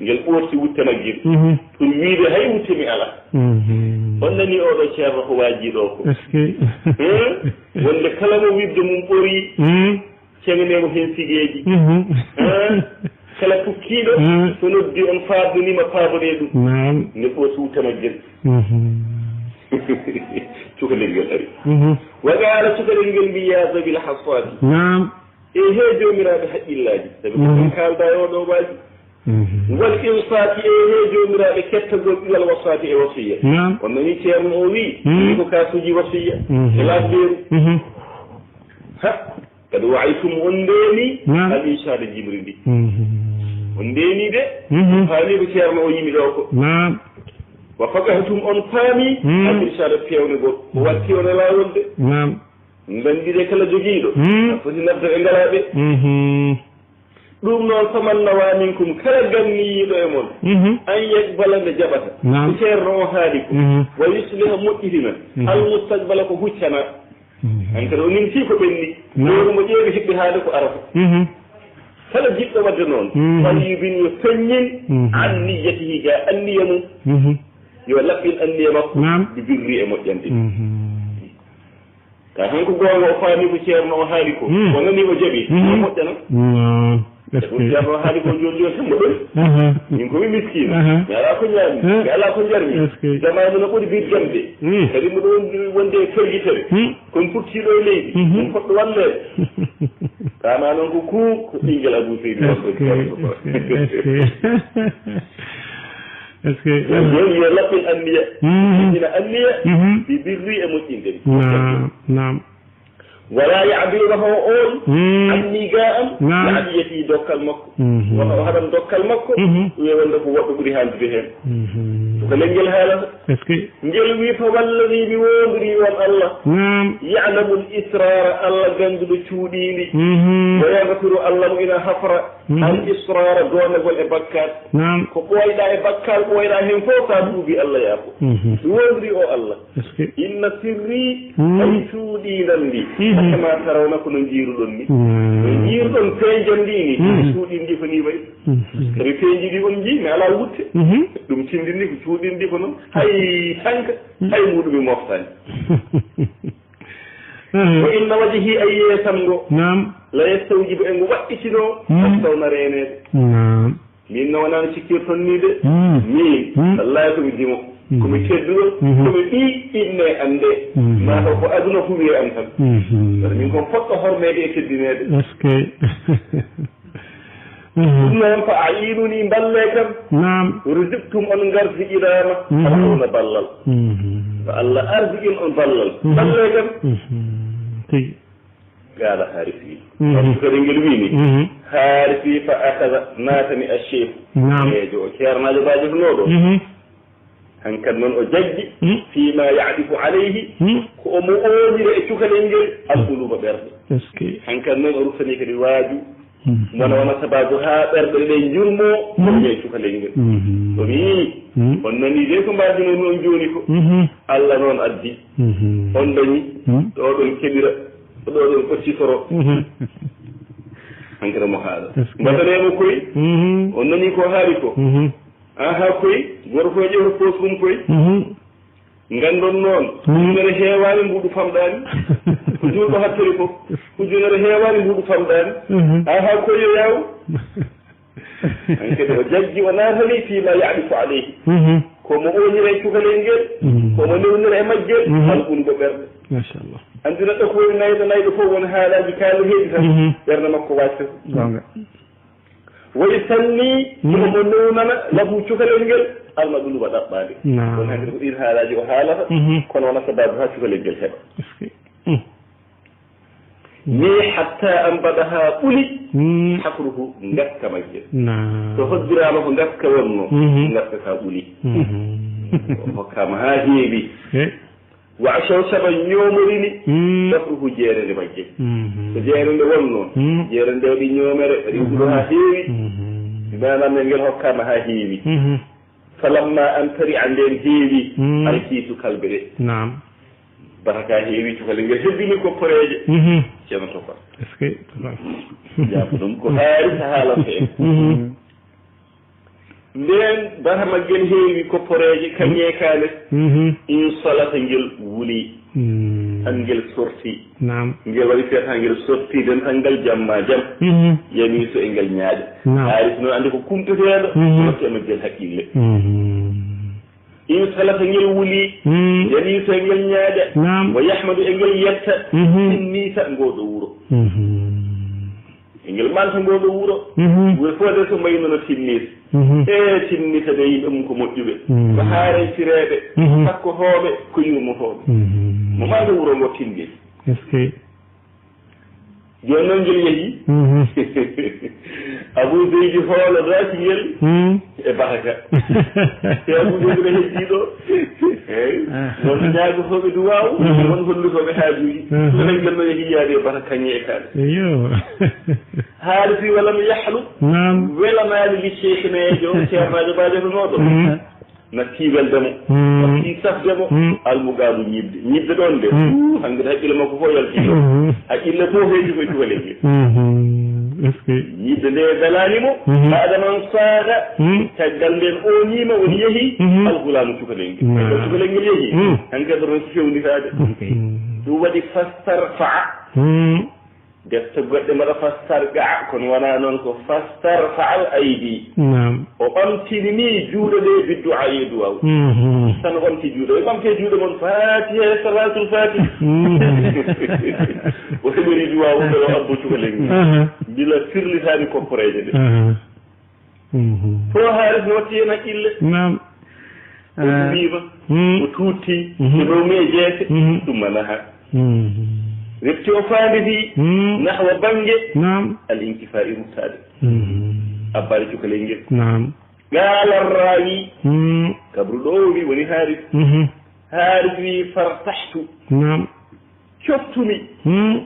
Ngel ɓoorti wutte maggel. Mhm. Pour wiide hay wutte mi ala. Mhm. On nani oɗo ceerno ko waaji ɗo ko. Est-ce que? Hein? Wonde kala mo wiɓde mum ɓoori. Mhm. Ceŋanee mo heen sigeeji. Mhm. Hein? Kala pukkiiɗo, mhm, so noddi on faabnaniima, faabonee ɗum. Naam. Ngel ɓoorti wutte maggel. Mhm. Cukalel ngel ari. Mhm. Wa qaala, cukalel ngel mbi, yaa zabil haswaati. Naam. E he joomiraaɓe haqqillaaji. Sabi ko, mhm, ɗum kaalda e oɗo waaji. Mhm. Wal insaati, e he joomiraaɓe kettagol ilal wasaati e wasiya. Naam. On nani ceerno o wi, mhm, wi ko kaasuuji wasiya. Mhm. E laasbeeru. Mhm. Ha, kad wa'aytum, on ndeeni, naam, al insaada jimri ndi. Mhm. On ndeeni de, mhm, faami ko ceerno o yimi ɗo ko. Naam. Wa faqahtum, on faami, mhm, al insaada peewnugol. Ko watti on e laawol de. Naam. Nganndi de kala jogiiɗo, hmm, a foti nafde e ngalaaɓe. Mhm. Ɗum noon, faman nawa minkum, kala ganniyiiɗo e mon, mhm, an yaqbala, nde jaɓata, naam, ko ceerno o haali ko, mhm, wa yusliha, moƴƴitina, mhm, al mustaqbala, ko huccana. Mhm. An kadi o nimtii ko ɓenni, naam, lewru mo ƴeewi hiɓɓe haade ko arata. Mhm. Kala jiɗɗo waɗde noon, mhm, fal yubin, yo feññin, mhm, an niyyatihi, ga anniya mum. Mhm. Yo laɓɓin anniya makko, naam, bi birri, e moƴƴande. Mhm. Ka kanko goonga o faami ko ceerno o haali ko, hmm, o nani o jaɓi, mhm, o moƴƴana. Naam. Est-ce que ceerno o haali ko jooni jooni tan mo ɗon? Aha. Min ko mi miskiino. Aha. Mi alaa ko ñaami, eh, mi alaa ko njarmi. Est-ce que jamaanu no ɓuri birjamde. Hmm. Kadi mboɗo wondi, wonde e fergitere. Hmm. Kono puttiiɗo e leydi, mhm, ɗum fotɗo walleede. Kama noon ko ku, ko ɓinngel Abuu Seydi. Est-ce que, est-ce que, est-ce que, est-ce que, yo, yo, yo laɓɓin anniya. Mhm. Ina anniya, mhm, ɗi birri e moƴƴinde. Naam, naam. Wala ya'dil, wata o ool, mhm, anni ga am, naam, ya'diyati, dokkal makko. Mhm. Wata o haɗan dokkal makko, mhm, ɗum e wonde ko woɗɓe ɓuri haaldude heen. Mhm. Ko lenngel haalata. Est-ce que? Ngel wi, fa walladi, mi woondirii on Allah. Naam. Ya'lamul israara, Allah gannduɗo cuuɗiindi. Mhm. Wa yaghfiru, Allah mo ina hafra. Mhm. Al israara, doondagol e bakkaat. Naam. Ko ɓooyɗaa e bakkaat, ɓooyɗaa heen fof, so a tuubii, Allah yaafo. Mhm. Mi woondirii o Allah. Est-ce que? Inna sirri, mhm, hay cuuɗiinan ndi. Mhm. Kama tarawna, ko no njiiruɗon ni. Mhm. No njiiruɗon peejan ndi ni, mhm, cuuɗiin ndi ko ni wayi. Mhm. Sabi peeji ɗi on njii, mi alaa wutte. Mhm. Ɗum tindini ko cuuɗiin ndi ko noon. Hay tanka, mhm, hay muuɗum mi moftaani. Mhm. Wa inna wajhi, ay yeesam ngo. Naam. La yastawjibu, e ngo waɗɗitinoo, mhm, astawna, reeneede. Naam. Min no wonaa no cikkirton ni de. Hmm. Min, hmm, wallahi ko mi dimo. Hmm. Ko mi tedduɗo, hmm, ko mi ɓii inne annde. Hmm. Maa taw ko aduna fof wiye am tan. Hmm. Kono min kon poɗɗo hormeede e teddineede. Est-ce que? Hmm. Ɗum noon, fa a'inuni, mballee kam. Naam. Ruziqtum, on ngardiɗiraama. Hmm. Aɗa wona ballal. Hmm. Ko Allah ardiɗin on ballal. Hmm. Mballee kam. Hmm. Tigi. Qaala Haarisi. Mhm. Wattu kadi ngel wiini. Mhm. Haarisi fa akaza, naatani acheikhu. Naam. Eejo o ceernaajo baajotonooɗo. Mhm. Hankan noon o jaggi. Mhm. Fii ma yaadifu alayhi. Mhm. Ko omo oonira e cukalel ngel, alquluuba, ɓerɗe. Est-ce que? Hankan noon o ruttani kadi waaju. Mhm. Wona wona sabaabu haa ɓerɗe ɗe njurmoo, mhm, ko e cukalel ngel. Mhm. O wi'i, mhm, on nanii de ko mbaajunoomi on jooni ko. Mhm. Allah noon addi. Mhm. On dañi, mhm, ɗo ɗon keɓira, ɗo ɗon ɓoccitoro. Mhm. Hankadi mo haala. Est-ce que? Mbaɗanee mo koy, mhm, on nanii ko haali ko. Mhm. Aha koy, gooto fof ƴewta poos mum koy. Mhm. Nganndon noon, mhm, ujunere heewaani mbuuɗu famɗaani. Ko juulɗo hattori fof, ujunere heewaani mbuuɗu famɗaani. Mhm. Aha koy yo yaaw. Hankadi o jaggi, o naatani fii ma yaadifu alayhi. Mhm. Ko mo oonira e cukalel ngel, mhm, ko mo newnira e majjel, mhm, alquluuba, ɓerɗe. Machallah. Anndi neɗɗo ko woni nayɗo, nayɗo fof won haalaaji kaalɗo heewi tan, mhm, ɓernde makko waccata. Goonga. Wayi sanni, mhm, ko mo newnana lahu cukalel ngel, alquluuba, ɗaɓɓaade. Naam. Kono hankadi ko ɗiin haalaaji o haalata, mhm, kono wona sabaabu haa cukalel ngel heɓa. Est-ce que? Mm. Ni hatta anbadaha, ɓuli, hmm, hakruhu, ngaska majje. Naam. So hoddiraama ko ngaska wonno, mhm, ngaska ka ɓuli. Mhm. O hokkaama haa heewi. Eh. Wa ashawshaba, ñoomorini, hmm, shafruhu, jeerende majje. Mhm. So jeerende wonno, hmm, jeerende waɗi ñoomere, waɗi huɗo haa heewi. Mhm. Maanaam ngel hokkaama haa heewi. Mhm. Falamma an tari'a, nden heewi, hmm, alkiitu kalbe ɗe. Naam. Baraka heewi, cukalel ngel hebbini ko poreeje. Mhm. Ceerno Tofa. Est-ce que? Jaabu ɗum ko haari ko haalata en. Mhm. Ndeen bata maggel heewi kopporeeje, kañeekaane, mhm, in salata ngel wuli, mm, tan ngel sorti. Naam. Ngel waɗi feeta ngel sorti, nden tan ngal jamma jam. Mhm. Yamiiso e ngel ñaaƴa. Naam. Haaris noon anndi ko kumpeteeɗo, mhm, waɗti e maggel haqqille. Mhm. In salata ngel wuli, mm, yamiiso e ngel ñaaƴa. Naam. Wa yahmadu e ngel yetta, mhm, timmisa ngoo ɗo wuro. Mhm. E ngel manta ngoo ɗo wuro. Mhm. Wuro fof de so mbayno no timmisa. Mhm. E timmisa de yimɓe mum ko moƴƴuɓe. Mhm. Ko haaray sireeɓe, mhm, sakkotooɓe, ko yurmotooɓe. Mhm. Mo manta wuro ngo timmisa. Est-ce que Jooni noon ngel yehi. Mhm. Abu Zeydi hoolodaaki ngel, mhm, e baraka. Te Abu Zeydi no heddiiɗo. Eey. Ah. Noon ñaagotooɓe duwaawu, mhm, noon hollitooɓe haajuuji. Mhm. Ɗum en ngel no yehi yaade e baraka kañe e kaane. Iyo. Haali fi walam yahlu. Naam. Welanaali li Seekhineejo, Ceernaajo Baajo Ronooɗo. Mhm. Nattii welde mo, mm, nattii safde mo, mm, almugaaɗo ñiiɓde. Ñiiɓde ɗoon nde, mm, uu, hannde haqqille makko fof yalti. Mm. Haqqille fof heedi koye cukalel ngel. Mhm. Est-ce que? Ñiiɓde nde welaani mo, mhm, baada man saaga, mm, caggal nden o niima, woni yehi, mhm, alhulaamu cukalel ngel. Mm. Ko cukalel ngel yehi, mm, hankadi ɗon ko fewnitaade. Ok. Mm. Ɗum waɗi fastarfa'a. Mm. Defte goɗɗe mbaɗa fastarga'a, kono wonaa noon, ko fastarfa'al aydi. Naam. O ɓamtini ni juuɗe ɗe biddu'a e duwaaw. Mhm. Tan o ɓamti juuɗe. O ɓamte juuɗe mon Faatiha e Salaatul Faatiha. Mhm. O heɓori duwaaw o ɗo abbo cukalel ngel. Aha. Mbila firlitaani kopporeeje ɗe. Aha. Mhm. Fof Haaris no watti heen haqqille. Naam. O duwiima, mm, o tuutti, mhm, o nawmi e jeese, mhm, ɗum ma naha. Mhm. Refti o faanditi, mm, nahwa bannge, naam, al inkifaa'i ruttaade. Mhm. Abbaade cukalel ngel. Naam. Qaala raawi, mm, kabruɗo o wi woni Haaris. Mhm. Haaris wi fartahtu. Naam. Coftumi. Hmm.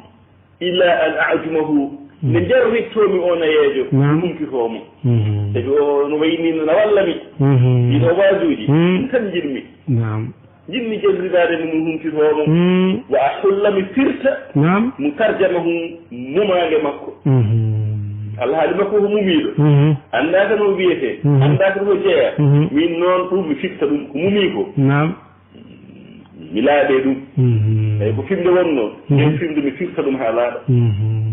Illa an a'jumahu. Hmm. Nde jarrittoomi o nayeejo, naam, mi humpitoo mo. Mhm. Sabi o no wayi ni na walla mi. Mhm. Ɗiɗo waajuuji, hmm, ɗum tan njiɗmi. Naam. Njiɗmi jarridaade mo, mi humpitoo mo. Hmm. Wa ahulla mi firta, naam, mutarjamahu, mumaande makko. Mhm. Alhaali makko ko mumiiɗo. Mhm. Anndaaka no o wiyetee, mhm, anndaaka no o jeyaa. Mhm. Min noon ɗum mi firta ɗum, ko mumii ko. Naam. Mi laaɓee ɗum. Mhm. Tawi ko firnde wonnoo. Mhm. Nden firnde mi firta ɗum haa laaɓa. Mhm.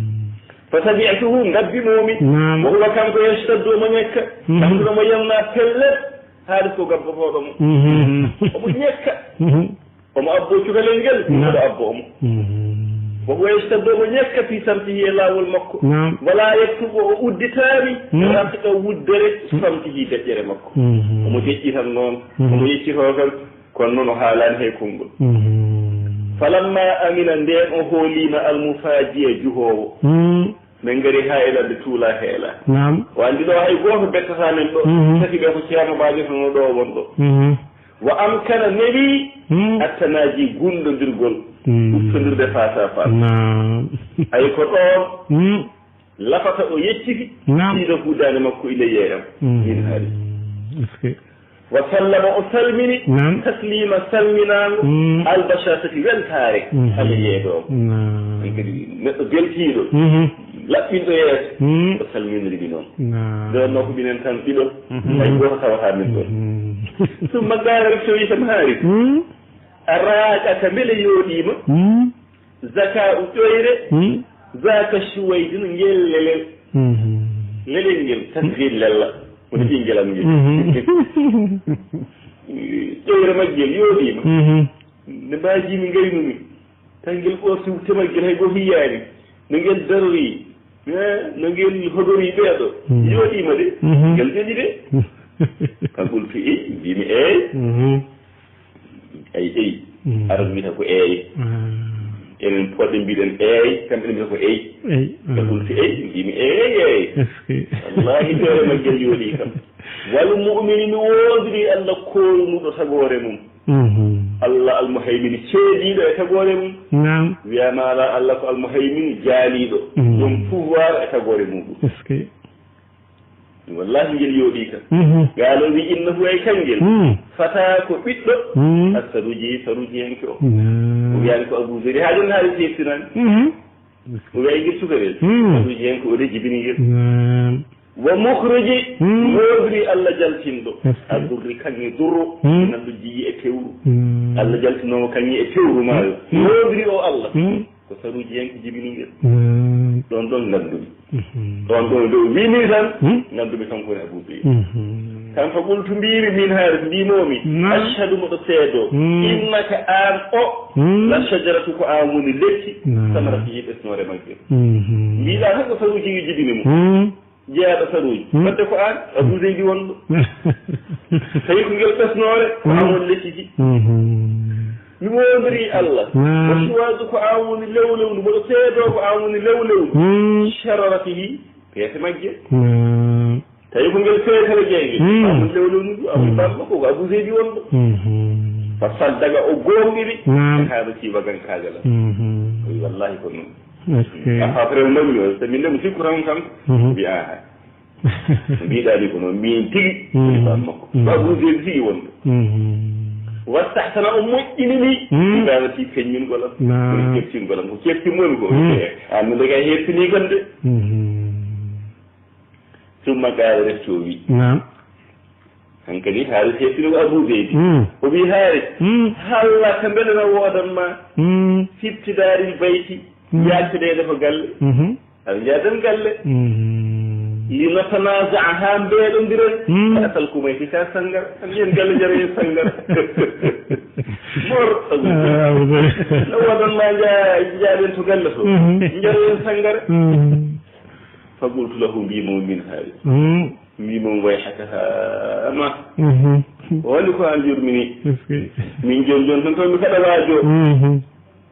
Fa tabi'tuhu, ngabbinoomi. Naam. Wa huwa, kanko, yashtaddu, omo ñekka. Mhm. Kanko omo yelna pellet, Haaris ko gabbotooɗo mo. Mhm. Omo ñekka. Mhm. Omo abboo cukalel ngel, naam, omo abbo omo. Mhm. Wa huwa yashtaddu, omo ñekka fi samtihi e laawol makko. Naam. Wala yaktubu, o udditaani, mhm, ratqa wuddere, mhm, samtihi deƴƴere makko. Mhm. Omo deƴƴi tan noon, mhm, omo yeccitoo tan. Kono noon o haalaani hay konngol. Mhm. Falamma amina, ndeen o hooliima almufaajiya juhoowo. Mhm. Min ngari haa e ladde tuulaa heelaa. Naam. O anndi ɗo hay gooto bettataa men ɗo. Mhm. Tati ɓe ko Ceerno Baajo tan o ɗo won ɗo. Mhm. Wa amkana newi, mhm, attanaaji gunndondirgol. Mhm. Ɓuttondirde face à face. Naam. Ay ko ɗoon. Mhm. Lafata o yecciti, naam, siida huudaani makko ileyya e am. Mm. Min haali. Est-ce que? Wa sallama, o salmini, naam, taslima, salminaango, mm, albashatati, weltaare, mhm, alayya e dow am. Naam. Ɗum kadi neɗɗo beltiiɗo, mhm, laɓɓinɗo yeeso, mm, o salminiri mi noon. Naam. Nde wonnoo ko minen tan ɗiɗo, mhm, hay gooto tawataa min ɗoon. Mhm. Summa qaala, refti o wi kam, Haaris, mm, a raaƴata, mbele yooɗiima? Mm. Zaka'u, ƴoyre, hmm, zaka shuwaydin, ngel lelel. Mhm. Lelel ngel, tasghin lella. Woni ɓinngel am ngel. Mhm. Ƴoyre maggel yooɗiima. Mhm. Nde mbaajiimi, ngaynumi. Tan ngel ɓoorti wutte maggel, hay gooto yiyaani. No ngel darorii, eh, no ngel hodorii ɓeeɗo. Mhm. Yooɗiima de. Mhm. Ngel ƴoƴi de. Fa qultu, i, mbiimi, eey. Mhm. Ay, eey. Mm. Arab wiyata ko eey. Ah. Enen Pooɗe mbiɗen eey, kamɓe ne mbiyata ko eey. Eey. Ɓe, ah, kulti eey, mbiimi eey, eey. Est-ce que? Wallaahi, feere maggel yooɗii kam. Wal mu'mini, mi woondirii Allah koolnuɗo tagoore mum. Mhm. Allah Almuhaymin ceediiɗo e tagoore mum. Naam. Wiyaama alaa, Allah ko Almuhaymin jaaliiɗo. Mhm. Ɗum pouvoir e tagoore muɗum. Est-ce que? Wallaahi, ngel yooɗii kam. Mhm. Ngaalo wi, innahu, ay kangel. Mm. Fata ko ɓiɗɗo. Mm. Assaruji, sarujiyanke o. Naam. O wiyaani ko Abu Zeri. Haa jooni haali teftinaani. Mhm. O wiya ngel sukarel. Mm. Sarujiyanke o de jibini ngel. Naam. Wa mukhriji, hmm, woodri Allah jaltinɗo. Est-ce que? A durri kaŋŋe durro, hmm, nan ɗo jiyi e tewru. Hmm. Allah jaltinoowo kaŋŋe e tewru maayo. Hmm. Woodri o Allah. Hmm. Ko saruuji yanki jibini ngel. Hmm. Ɗon ɗon nganndu-mi. Mhm. Ɗon ɗon ɗo wini tan, hmm, nganndu-mi kanko woni Abu Zayd. Mhm. Kan fa qultu mbiimi min haare mbimoomi. Naam. Ashhadu moɗo seedo. Hmm. Innaka aan o. Hmm. La shajaratu ko aan woni lekki. Naam. Samarati ɓesnoore magge. Mhm. Mbiɗa tan ko saruuji ɗi jibini mo. Hmm. Jeyaaɗo saruuji. Hmm. Wadde ko aan, Abu Zeydi wonɗo. Tawi ko ngel ɓesnoore, ko aan woni lekki ki. Mhm. Mi woondirii Allah. Naam. Wa siwaaju ko aan woni lewlewdu, mboɗo seedoo ko aan woni lewlewdu. Hmm. Shararatihi, peese majje. Naam. Tawi ko ngel peesere jeeyge. Hmm. Aan woni lewlewdu ndu, aan woni, hmm, bamma ko, ko Abu Zeydi wonɗo. Mhm. Fa saddaga o goonɗini. Naam. Haala ci wagan kaagala. Mhm. O wi wallahi ko noon. Est-ce que? A fafre o mbaɗmi o, so min nde mo sikku tan kanko. Mhm. Mbi aha. Mbiɗa ni ko noon, min tigi, mhm, woni bamma ko. Mhm. Ko Abu Zeydi tigi wonɗo. Mhm. Wastahsana o moƴƴini mi. Mhm. Ibadati peññingol am. Naam. Woni keftingol am. Ko keftingol ko. Mhm. An mi daga hettini kon de. Mhm. Summa qaala refti o wi. Naam. Hankadi Haaris hettini ko Abu Zeydi. Mm. O wi Haaris, mm, halla ka mbele no woodan ma. Mm. Fibtidaaril bayti, mm, yaltideede ko galle. Mhm. Aɗa njaadan galle. Mhm. Li natanaaza'a haa mbeeɗondiren. Mm. Ka asal kumayti ka sangara. An yen galle jara yen sangara. Mor, Abu Zeydi. Ah, Abu Zeydi. No woodan ma njaa-, njaaden to galle to. Mhm. Jara yen sangara. Mhm. Faqultu lahu, mbimo min Haaris. Mm. Mbimo wayhaka haama. Mhm. O woni ko an yurmini. Est-ce que? Min jon jon tan taw mi kaɗa waajo. Mhm.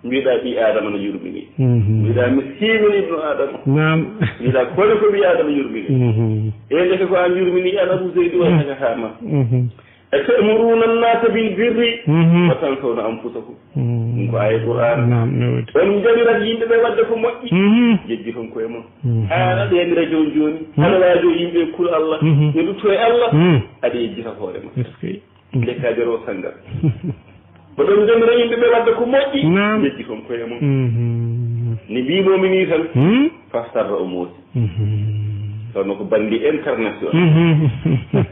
Mbiɗa ɓi Adama no yurmini. Mhm. Mbiɗa miskinu ibnu Adama. Naam. Mbiɗa kone ko ɓi Adama yurmini. Mhm. E ndeke ko an yurmini an Abu Zeydi wayhaka haama. Mhm. Atamuruna an-nasa bil birri, mhm, wa tansawna anfusakum. Mhm. Ɗum ko aaya Qur'aana. Naam, no woodi. On njamirat yimɓe ɓe waɗde ko moƴƴi, mhm, yejjiton koye mon. Mhm. Aan aɗa yamira jooni jooni, mhm, aɗa waajo yimɓe e kul Allah, mhm, ɓe lutto e Allah, mhm, aɗa yejjita hoore ma. Est-ce que? Nde ka jaro sannga. Oɗon njamira yimɓe ɓe waɗde ko moƴƴi, naam, yejjiton koye mon. Mhm. Ni mbimomi ni tan, mhm, fastarra o moosi. Mhm. Kono ko bandi international. Mhm.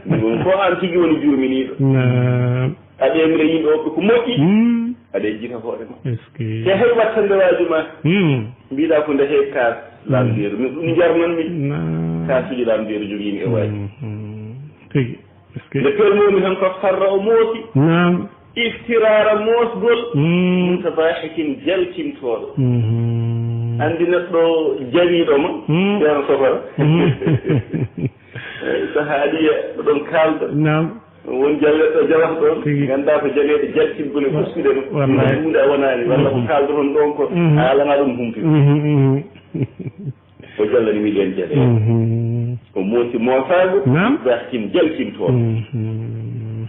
Ɗum ko an tigi woni jurminiiɗo. Naam. Aɗa yamira yimɓe woɓɓe ko moƴƴi, mm, aɗa yejjita hoore ma. Est-ce que? Te hay wattande waaju ma, mm, mbiɗa ko nde he kaas, mm, lamndeeru. Mi, mi jarnan mi. Naam. Kaasuji lamndeeru jogiimi e waaji. Mhm. Tigi. Est-ce que? Nde pelmomi tan ko sarra o moosi. Naam. Iftiraara moosgol, mm, mutabahikin jalkintooɗo. Mhm. Anndi neɗɗo jawiiɗo ma, mm, Ceerno Sofara. Mm. Eyi, so haali e ɗon kaalda. Naam. Won jaweeɗo jawata ɗon, tigi, ngannda ko jaweeɗo jalkingol e, wa-, ustude ɗum. Wallahi. Ɗum huunde a wonaani, walla ko, mhm, kaaldoton ɗon ko, mhm, a alana ɗum humpito. Mhm, mhm. O jallani mi ɗen jaleeɗe. Mhm. O moosi moosaago, naam, bahtin jalkintooɗo. Mhm.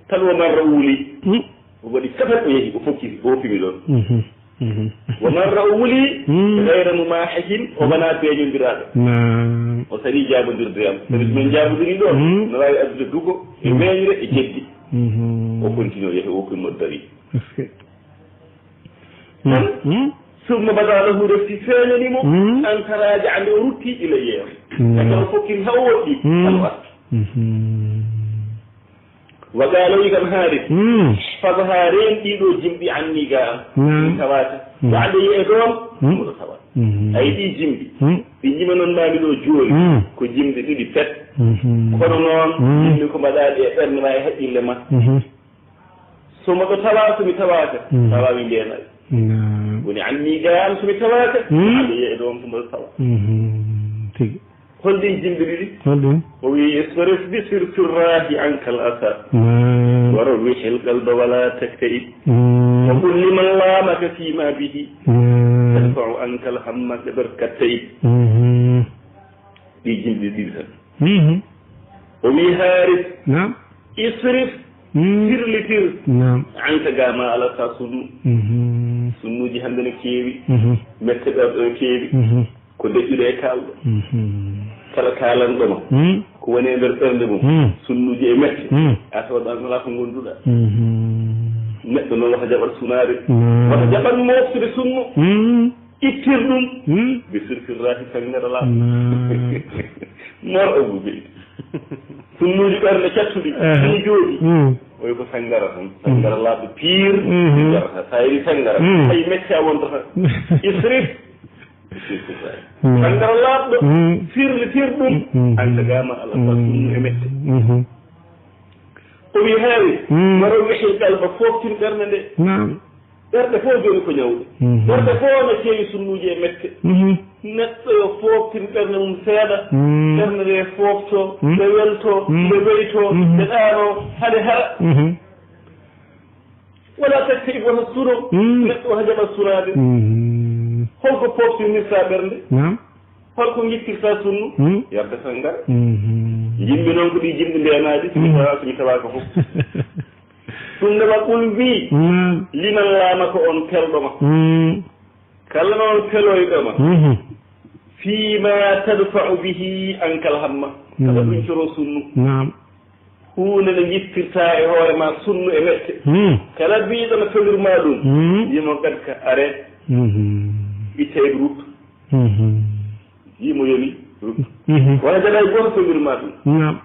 Tan wa marra o wuli. Mm. O waɗi kapat o yehi, o fokkiti, o hokkimi ɗon. Mhm. Mhm. Wa marra o wuli, mm, gayra mumahikin, o wonaa beeñondiraaɗo. Naam. O sari jaabodirde am. Sabi so min njaabodiri ɗon, mm, no waawi addude duko, e, mm, weeñre, e jeddi. Mhm. O continue o yehi, o hokkimi o dari. Est-ce que? Tan, mm, summa bada lahu, refti feeñani mo, mm, an taraja, ande o rutti ilayya. Mm. Ande o fokkiri haa o woɗɗi, mm, tan o arti. Mhm. Wa qaala, o wi kam Haaris, mm, ihfazha, reen ɗii ɗoo jimɗi anni ga am. Mm. Mi tawaaka. Mm. Wa ande yi'e ɗoon, mm, mboɗo tawa. Mm. Ay ɗii jimɗi, mm, ɗi njimanonmaami ɗoo jooni, mm, ko jimɗi ɗiɗi pet. Mhm. Kono noon, mm, jimɗi ko mbaɗaaɗi e ɓernde ma e haqqille ma. Mhm. So mboɗo tawa, so mi tawaaka, mm, tawa mi ndeenaay. Naam. Woni anni ga am so mi tawaaka, mm, aɗa yiya e ɗoon so mboɗo tawa. Mhm. Tigi. Holɗin jimɗi ɗiɗi? Holɗin? O wi, isrif bi sirfirrahi anka al asa. Naam. Wa rawwihil qalba wa la takta'ib. Mm. Wa qul liman lamaka fima bihi, mm, tadfa'u anka al hamma qadar katta'ib. Mhm. Ɗi jimɗi ɗiɗi tan. Mhm. O wi Haaris, naam, isrif, mm, firlitir, naam, anka ga ma ala sa sunnu. Mhm. Sunnuuji hannde no keewi, mhm, mette ɓerɗe no keewi. Mhm. Ko deƴƴuɗo e kaalɗo. Mhm. Kala kaalanɗo ma, mm, ko woni e nder ɓernde mum, mm, sunnuuji e mette, mm, a tawat ɗan alaa ko ngonduɗa. Mhm. Neɗɗo noon wata jaɓat sunaade. Mm. Wata jaɓat moftude sunnu. Mm. Ittir ɗum. Mm. Bi sirfirrahi sangara la. Mm. Mor Abou Beydi. Sunnuuji ɓernde cattuɗi, aha, ɗi jooɗi. Mm. Oy ko sanngara tan. Sanngara laaɓɗo piir, mhm, yarata. Sa yari sanngara, mm, hay mette a wontata. Isrif. Isrif ko sa. Mm. Sanngara laaɓɗo, mm, firlitirɗum, mm, mm, an tagaama ala, mm, sunnu e mette. Mhm. O wi heewi, mm, waro wehil qalba, fooftin ɓernde nde. Naam. Ɓerɗe fof jooni ko ñawɗe. Mhm. Ɓerɗe fof no keewi sunnuuji e mette. Mhm. Neɗɗo yo fooftin ɓernde mum seeɗa. Mm. Ɓernde nde foofto, mm, nde welto, mm, nde weyto, mm, nde ɗaano, hade hara. Mhm. Wala takke ibo ha suno, mm, neɗɗo o ha jaɓa sunaade. Mhm. Holko fooftinirta ɓernde? Naam. Holko ngittirta sunnu? Mm. Yarde sanngara. Mhm. Jimmi noon ko ɗi jimɗi ndeenaaɗi, so mi, mm, tawa, so mi tawaaka fof. Ɗum nde waɗ ɗum wii, naam, liman laamaka on pelɗo ma. Mm. Kala noon peloyɗo ma. Mhm. Fii ma tadfa'u bihi ankal hamma. Kala, mm, ɗum coro sunnu. Naam. Huunde nde ngittirta e hoore ma sunnu e mette. Mm. Kala biiɗo no pelirma ɗum. Mm. Yimo gadka arrêt. Mhm. Itta e route. Mhm. Yimo yomi route. Mhm. Wona jaɗa e gooto pelirma ɗum. Naam.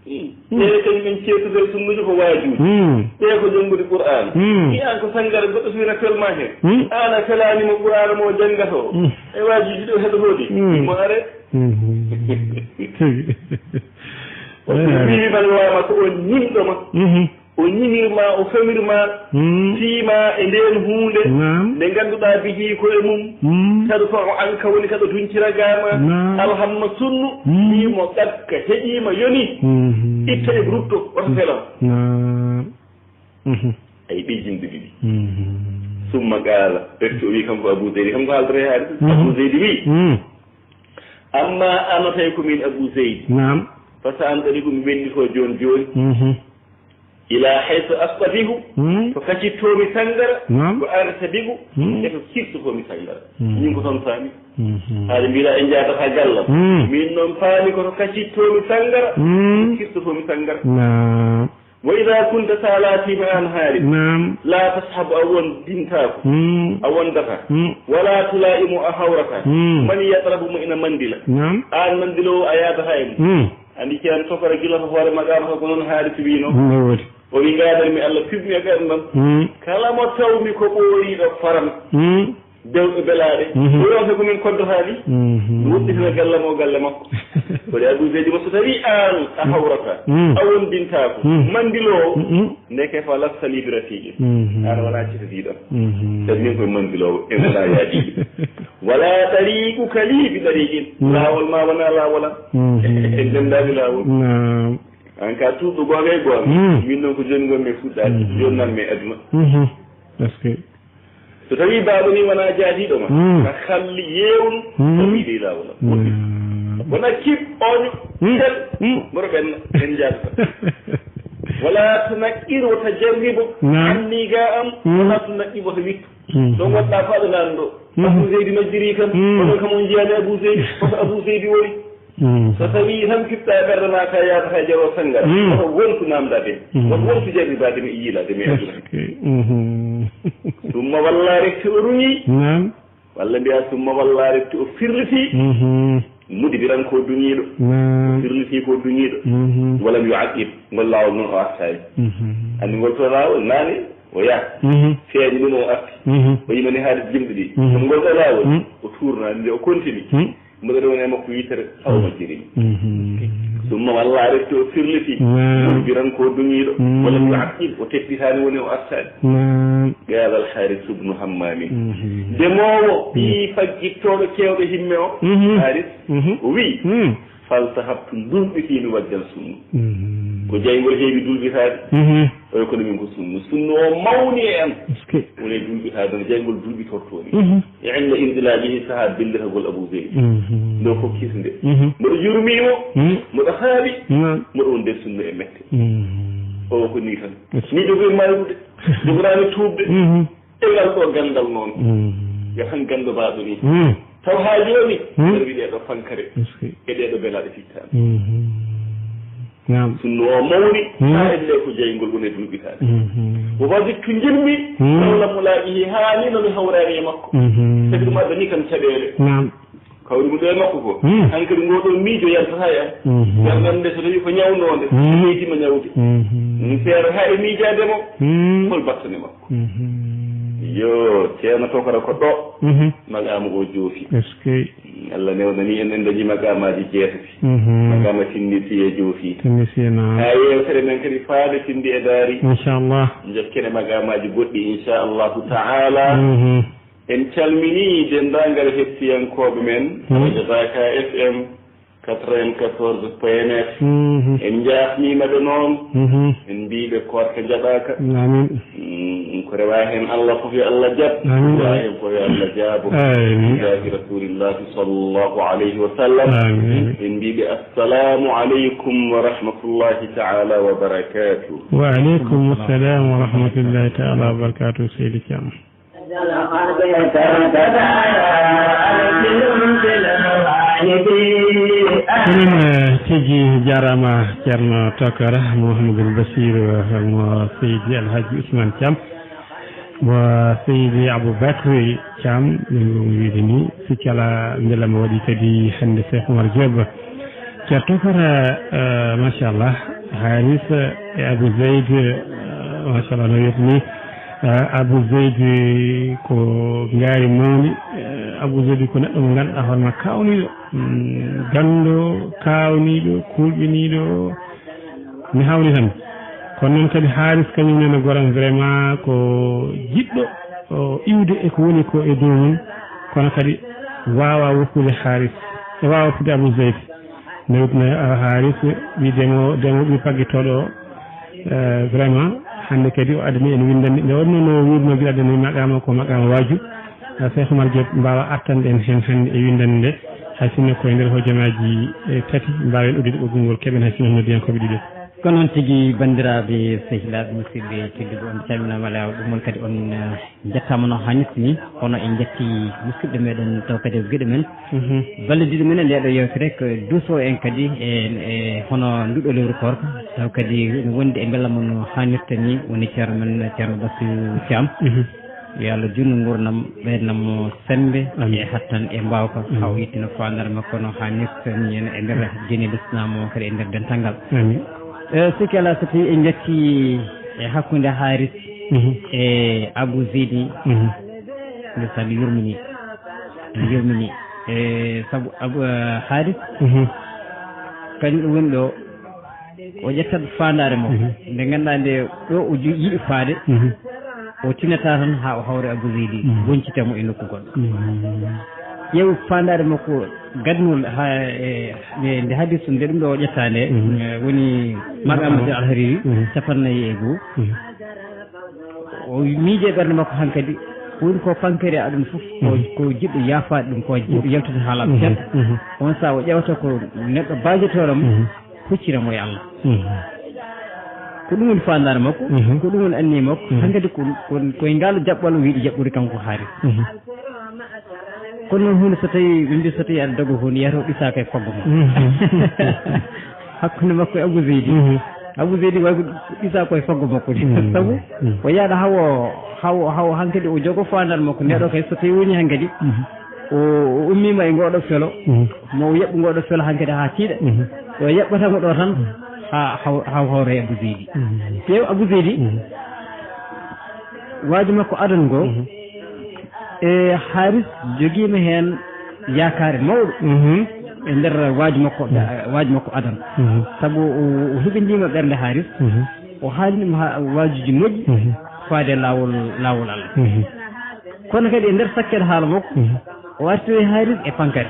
Mm. Ɓe kañum en ceertude e sunnuuji ko waajuuji. Mm. Ɓe ko janngude Qur'aana. Mm. Wiyan ko sanngara goɗɗo so wina felma heen. Mm. Aan a felaani mo Qur'aana mo janngata o. Mm. E waajuuji ɗo heɗotoo ɗi. Mm. Mo are. Mhm. Tigi. O wiyi man laama ko on ñimɗo ma. Mhm. O ñimirma, o famirma, mm, fiima e ndeen huunde, naam, nde ngannduɗaa bihi ko e mum, mm, tadfa'u anka woni kaɗo duncira gaama, naam, alhamma sunnu, mm, wiimo ɗakka, heɗiima, yoni, mhm, itta e rutto, wota felo. Naam. Mhm. Ay ɓe jimɗi ɗiɗi. Mhm. Summa qaala, refti o wi kanko Abu Zeydi, kanko haaldata e haali. Mhm. Abu Zeydi wi, mm, amma ana tawi ko min Abu Zeydi. Naam. Fa sa an ɗari ko mi wenni ko jooni jooni. Mhm. Ila haythu astabihu, mm, to kacittoomi sanngara, naam, ko artabigu, mm, e to kirtotoomi sanngara. Mm. Min ko toon faami. Mhm. Haade mbiɗa en njaadata gallam. Mm. Min noon faami ko to kacittoomi sanngara, mm, kirtotoomi sanngara. Naam. Wa idha kunta sa laatiima aan haali. Naam. La tashabu a wondintaako. Mm. A wondata. Mm. Wala tulaimu a hawrata. Mm. Man yatrabu mo ina mandila. Naam. Aan mandiloowo a yaadata e mum. Mm. Anndi ceerno tokora gila ko hoore maqaama ko, ko noon haalis wiino. No woodi. O wi, ngaadar mi Allah, piɓmi e ɓerndam. Mm. Kala mo tawmi ko ɓooyiiɗo faram. Mm. Dewɗo belaaɗe. Mhm. Ko yewte ko min koddotaani. Mhm. Mi woɗɗitina galle mo galle makko. Ko de Abu Zeydi mo so tawi aan a hawrata. Mm. A wondintaako. Mm. Manndiloowo. Mm-mm. Ndeke fa lasta li bi rafiqin. Mhm. Aan wonaa cetadiiɗo. Mhm. Sabi min koye manndiloowo. En wonaa yaadiiɓe. Wala tariquka li bi tariqin. Mm. Laawol ma wonaa laawol am. Mhm. En denndaani laawol. Naam. An ka tuuɗo goonga e goonga. Mm. Min noon ko jooni ngonmi e fuɗɗaade. Mhm. Jooni nan mi e aduna. Mhm. Est-ce que? So tawi baaba ni wonaa jaadiiɗo ma, mm, ka halli yeewnu, mm, tawi dey laawol am. Woɗɗi. Mm. Wona kiɓ, ooño, mm, tel, mm, mboɗo ɓenna, en njaadata. Wala tunaqqir wota jarribo, naam, anni ga am, mm, wala tunaqqir wota wittu. Mm. Ɗon waɗɗa faɗo nan ɗo. Mm. Abu Zeydi majjiri kan, mm, onon kam on jiyaani Abu Zeydi, koto Abu Zeydi woni. Mm. So tawi tan piɓɗa e ɓernde ma ka yaata hay jaro sannga, mm, koto wontu namdade, mm, koto wontu jarribaade mi e yiilaade mi e aduna. Est-ce que? Mhm. Summa walla refti o ruñi. Naam. Walla mbiya summa walla refti o firliti. Mhm. Mudbiran ko duñiiɗo. Naam. Firliti ko duñiiɗo. Mhm. Walam yuaqib. Ngol laawol noon o artaani. Mhm. Anndi ngol to laawol naane o yaha. Mhm. Feeñi ɗum o arti. Mhm. O yimani haade jimɗi ɗi. Mhm. Kono ngol ɗo laawol, mm, o tuurnaani nde o kontini. Mm. Mboɗo ɗo woni e makko yitere, taw, mm, majjiri. Mhm. Summa walla refti o firliti. Naam. Mudbiran ko duñiiɗo. Mm. Walam yuaqib, o teppitaani woni o artaani. Naam. Qaala al Haaris ibnu Hammaami. Mhm. Demoowo, mm, ɓii faggittooɗo keewɗo himme o, mhm, Haaris, mhm, o wi, mm, faltahabtu ndulɓitiimi waɗde sunnu. Mhm. Ko jayngol heewi ndulɓitaade. Mhm. Oyo kono min ko sunnu. Sunnu o mawni e am. Est-ce que? Woni e ndulɓitaade no jayngol ndulɓitortoo ni. Mhm. E inda indilaalihi sahaa bellitagol Abu Zeydi. Mhm. Ndo fof kisnde. Mhm. Mboɗo yurmiimo, mhm, mboɗo haaɓi, mhm, mboɗo won nder sunnu e mette. Mhm. O ko ni tan. Est-ce que? Ni jogoy mayrude. Jogoraani tuubde. Mhm. E ngal ɗo ganndal noon, mm, yo tan ganndo baaɗo ni. Mm. Taw haa jooni, mm, mbeɗa wiɗe ɗo fankare, est-ce que, e ɗe ɗo belaaɗe fittaande. Mhm. Naam. Sunno o mawni, mm, haa enne ko jeyngol woni e duuɓitaade. Mhm. Wo wajidtu njimmi, mm, hawla mulaaqihi haa ni no mi hawraani e makko. Mhm. Sabi ɗum adda ni kam caɗeele. Naam. Hawri mo ɗo e makko ko. Hmm. Hankadi ngo ɗo miijo yaltata e am. Mhm. Ɓernde nde so tawi ko ñawnoonde, Hmm. ɓeydi mo ñawde. Mhm. Mi feera haa e miijaade mo, Hmm. hol battane makko. Mhm. Yo, Ceerno Tokara ko ɗo. Mhm. Maqaama o joofi. Est-ce que Allah newnani en, en dañi maqaamaaji jeetati. Mhm. Maqaama tinnisiye joofi. Tinnisiye, naam. Haa yeewtere men kadi faade tindi e daari. Inchallah. Jokkene maqaamaaji goɗɗi, inchallahu ta'ala. Mhm. En calminii denndaangal hettiyankooɓe men, Hmm. Radio Zaka F M quatre-vingt-quatorze point neuf. Mhm. En njaafniima ɓe noon. Mhm. En mbii ɓe koorka jaɓaaka. Amin. Mm, ko rewaa heen Allah fof yo Allah jaɓ. Amin. Ko rewaa heen fof yo Allah jaabo. Amin. Billahi Rasulillahi sallallahu alayhi wa sallam. Amin. En mbii ɓe assalamu aleykum wa rahmatullahi ta'ala wa barakatuh. Wa aleykum salam wa rahmatullahi ta'ala wa barakatuh, Seydi Thiam. Enen, eh, tigi jaaraama Ceerno Tokara Mouhamadoul Bachir, eh, mo Seydi Alhaji Ousmane Thiam, mo Seydi Aboubacry Thiam, no mbiɗen wiide ni, sikki alaa mbela mo waɗi kadi hannde Cheikh Oumar Diop. Ceerno Tokara, eh, machallah, Haris e Abou Zeyd, eh, machallah, no wiyata ni, eh, Abou Zeyd ko ngaari mawni, eh, Abou Zeyd ko neɗɗo mo ngannduɗaa hoore ma kaawniiɗo, mm, ganndo, kaawniiɗo, kulɓiniiɗo, mi hawni tan. Kono noon kadi Haris kañum nene goram vraiment ko jiɗɗo o iwde e ko woni ko e dow mum, kono kadi waawa woppude Haris, e waawa woppude Abou Zeyd. Newtna Haris, ɓii demo, demo ɓii paggitooɗo o, eh, vraiment, hannde kadi o addani en winndannde. Nde wonno no wiirno gila addani maqaama ko maqaama waaju. Eh, Cheikh Oumar Diop mbaawa artande en heen hannde e winndannde nde. Hay sinno ko e nder hojomaaji, eh, tati, mbaawen uddude ɓoggol ngol, keɓen hay sinno noddiyankooɓe ɗiɗo. Ko noon tigi, banndiraaɓe, sehilaaɓe, musidɓe tedduɓe, on calminaama laawo ɗum on kadi on, eh, Njettaama no haanirta ni, kono en njetti musidɗo meɗen taw kadi e giɗo men. Mhm. Ballidiiɗo men e ndeeɗo yeewtere ko duusoo en kadi e, e hono nduɗo lewru koorka, taw kadi ene wondi e mbela mo no haanirta ni, woni ceerno men, Ceerno Bassirou Thiam. Mhm. Yo Allah juutnu nguurndam, ɓeydanam mo semmbe Amiin. E hattan e mbaawka, Amiin. Haa o yettina faandaare makko no haanirta ni e nder diine Lislaam o kadi e nder dental ngal. Amiin. Eh, sikki alaa so tawii en njetti e hakkunde Haris Mhm. E Abou Zeydi, Mhm. ndeysaan, mi yurminii. Mi yurminii. E sabu Abou, eh, Haris, Mhm. kañum ɗum woni ɗo, o ƴettat faandaare makko. Mhm. Nde ngannduɗaa nde ɗo o ju-, yiɗi faade, Mhm. o tinata tan haa o hawra Abou Zeydi, Mhm. goncita mo e nokku goɗɗo. Mhm. Ƴeew faandaare makko gadnol haa e, e nde hadis nde ɗum ɗo o ƴetta nde, Mhm. eh, woni Maqaama Maqaama. Al Hariri, Mhm. capanɗe nayi e goo. Mhm. O miije ɓernde makko hankadi, ko woni ko pankari e aduna fof, ko, Mhm. ko jiɗɗo yaafaade ɗum, ko jiɗɗo Mhm. yaltude haalaaɓe Mhm. seeɗa. Mhm. On sahaa o ƴeewata ko neɗɗo baajotooɗo mo, Mhm. huccira mo e Allah. Mhm. Ko ɗum woni faandaare makko, Mhm. ko ɗum woni anniya makko, Mhm. hankadi ko, ko, ko e ngaal jaɓɓal o yiɗi jaɓɓude kanko Haris. Mhm. Kono noon huunde so tawii, ɓe mbii so tawii aɗa doga huunde, yiyata o ɗisaaka e faggo mum. Mhm. Hakkunde makko e Abou Zeydi. Mhm. Abou Zeydi wayi ko ɗisaa ko e faggo makko ni. Mhm. Sabu Mhm. o yiyata hawo, hawo, hawo hankadi o jogo faandaare makko. Nde ɗo kay so tawii woni hankadi Mhm. o, o ummiima e ngooɗo felo, Mhm. mo o yaɓɓu ngooɗo felo hankadi haa tiiɗa. Mhm. O yaɓɓata mo ɗo tan Mhm. haa haw-, haa hawra e Abou Zeydi. Mhm. Ƴeew Abou Zeydi, Mhm. waaju makko adan ngo, Mhm. e Haris jogiima heen yaakaare mawɗo Mhm. e nder waaju makko, Mhm. waaju makko adan. Mhm. Sabu o, o heɓindiima ɓernde Haris, Mhm. o haali ɗum haa waajuuji moƴƴi Mhm. faade laawol, laawol Allah. Mhm. Kono kadi e nder sakkere haala makko, Mhm. o artiri Haris e pankari,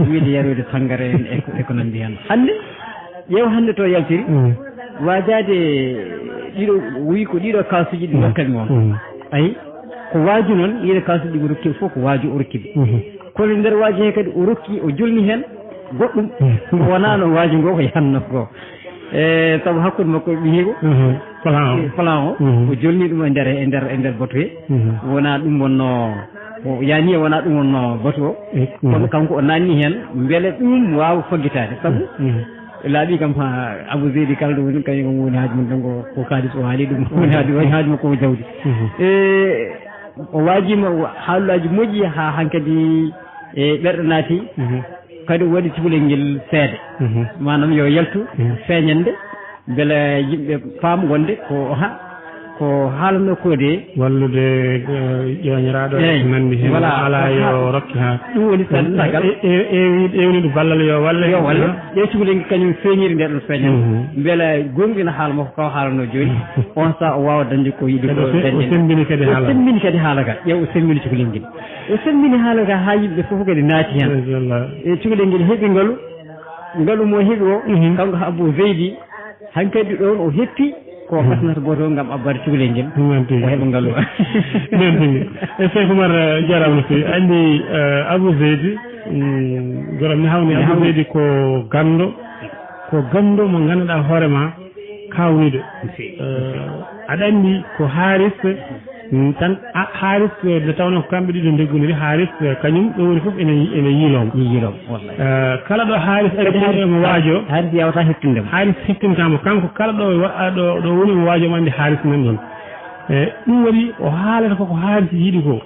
wiyde yaroyde sanngara en e ko, e ko nanndi heen. Hannde, ƴeew hannde to yaltiri, Mhm. waajaade ɗiɗo, o wiyi ko ɗiɗo kaasuuji ɗi Mhm. ndokkatmi on. Mhm. Ayi, ko waaju noon, ɗiɗo kaasuuji ɗi o rokki fof ko waaju o rokki ɓe. Mhm. Kono nder waaju he kadi o rokki, o jolni heen goɗɗum, Mhm. ko wonaa no waaju ngo ko yahanno ko. E sabu hakkunde makko e ɓiyiiko, Mhm. Plan o. Plan o, Mhm. o jolni ɗum e nder, e nder, e nder batu he. Mhm. Wonaa ɗum wonnoo, o yani e wonaa ɗum wonnoo batu o. E, Kono mhm. kanko o naanni heen, mbele ɗum waawa faggitaade. Sabu Mhm. laaɓi kam, ha, Abou Zeydi kala ɗo woni, kañum kam woni haaju mum tan ko, ko kaalis o haali ɗum. Woni haaju, woni haaju makko ko jawdi. Mhm. E, o waajiima haalaaji moƴƴi haa hankadi E ɓerɗe naati, kadi waɗi cukalel ngel seede. Maanaam yo yaltu feeñande, mbele yimɓe paam wonde ko ha, ko haalanoo ko de. Wallude, eh, ƴooñiraaɗo e ko nanndi heen, voilà, alaa yo rokke haa. Ɗum woni sanndagal. E, e, e, ewniiɗo ballal yo walle. Yo walle. Ƴeew cukalel ngel kañum feeñiri nde ɗon feeñal. Mbele goonga ina haala makko kaw haalanoo jooni. On sahaa o waawa dañde ko yiɗi ko dañde. O sembini kadi haala. O sembini kadi haala ka. Ƴeew o sembini cukalel ngel. O sembini haala ka haa yimɓe fof kadi naati heen. Machallah. E cukalel ngel heɓi ngalu. Ngalu mo heɓi o, kanko Abou Zeydi, hankadi ɗoon o hetti ko gasnata gooto o ngam abbaade cukalel ngel. Noon tigi. O heɓa ngalu. Noon tigi. E Cheikh Oumar, eh, jaaraama no feewi. Anndi, eh, Abou Zeydi, mm, goram mi hawni Abou Zeydi ko ganndo, ko ganndo mo ngannduɗaa hoore ma kaawniiɗo. Eh, aɗa anndi ko Haris, mm, tan, a, Haris, eh, nde tawnoo ko kamɓe ɗiɗo ndeggondiri, Haris, eh, kañum ɗo woni fof ene, ene yiiloo mo. Yiiloo mo, wallahi. Eh, kala ɗo Haris ari, kadi Haris, emo waajoo. Haris yawata hettinde mo. Haris hettinta mo. Kanko kala ɗo wa-, ɗo, ɗo woni mo waajoo, mo anndi Haris nan ɗoon. Eh, ɗum waɗi o haalata ko ko Haris yiɗi ko.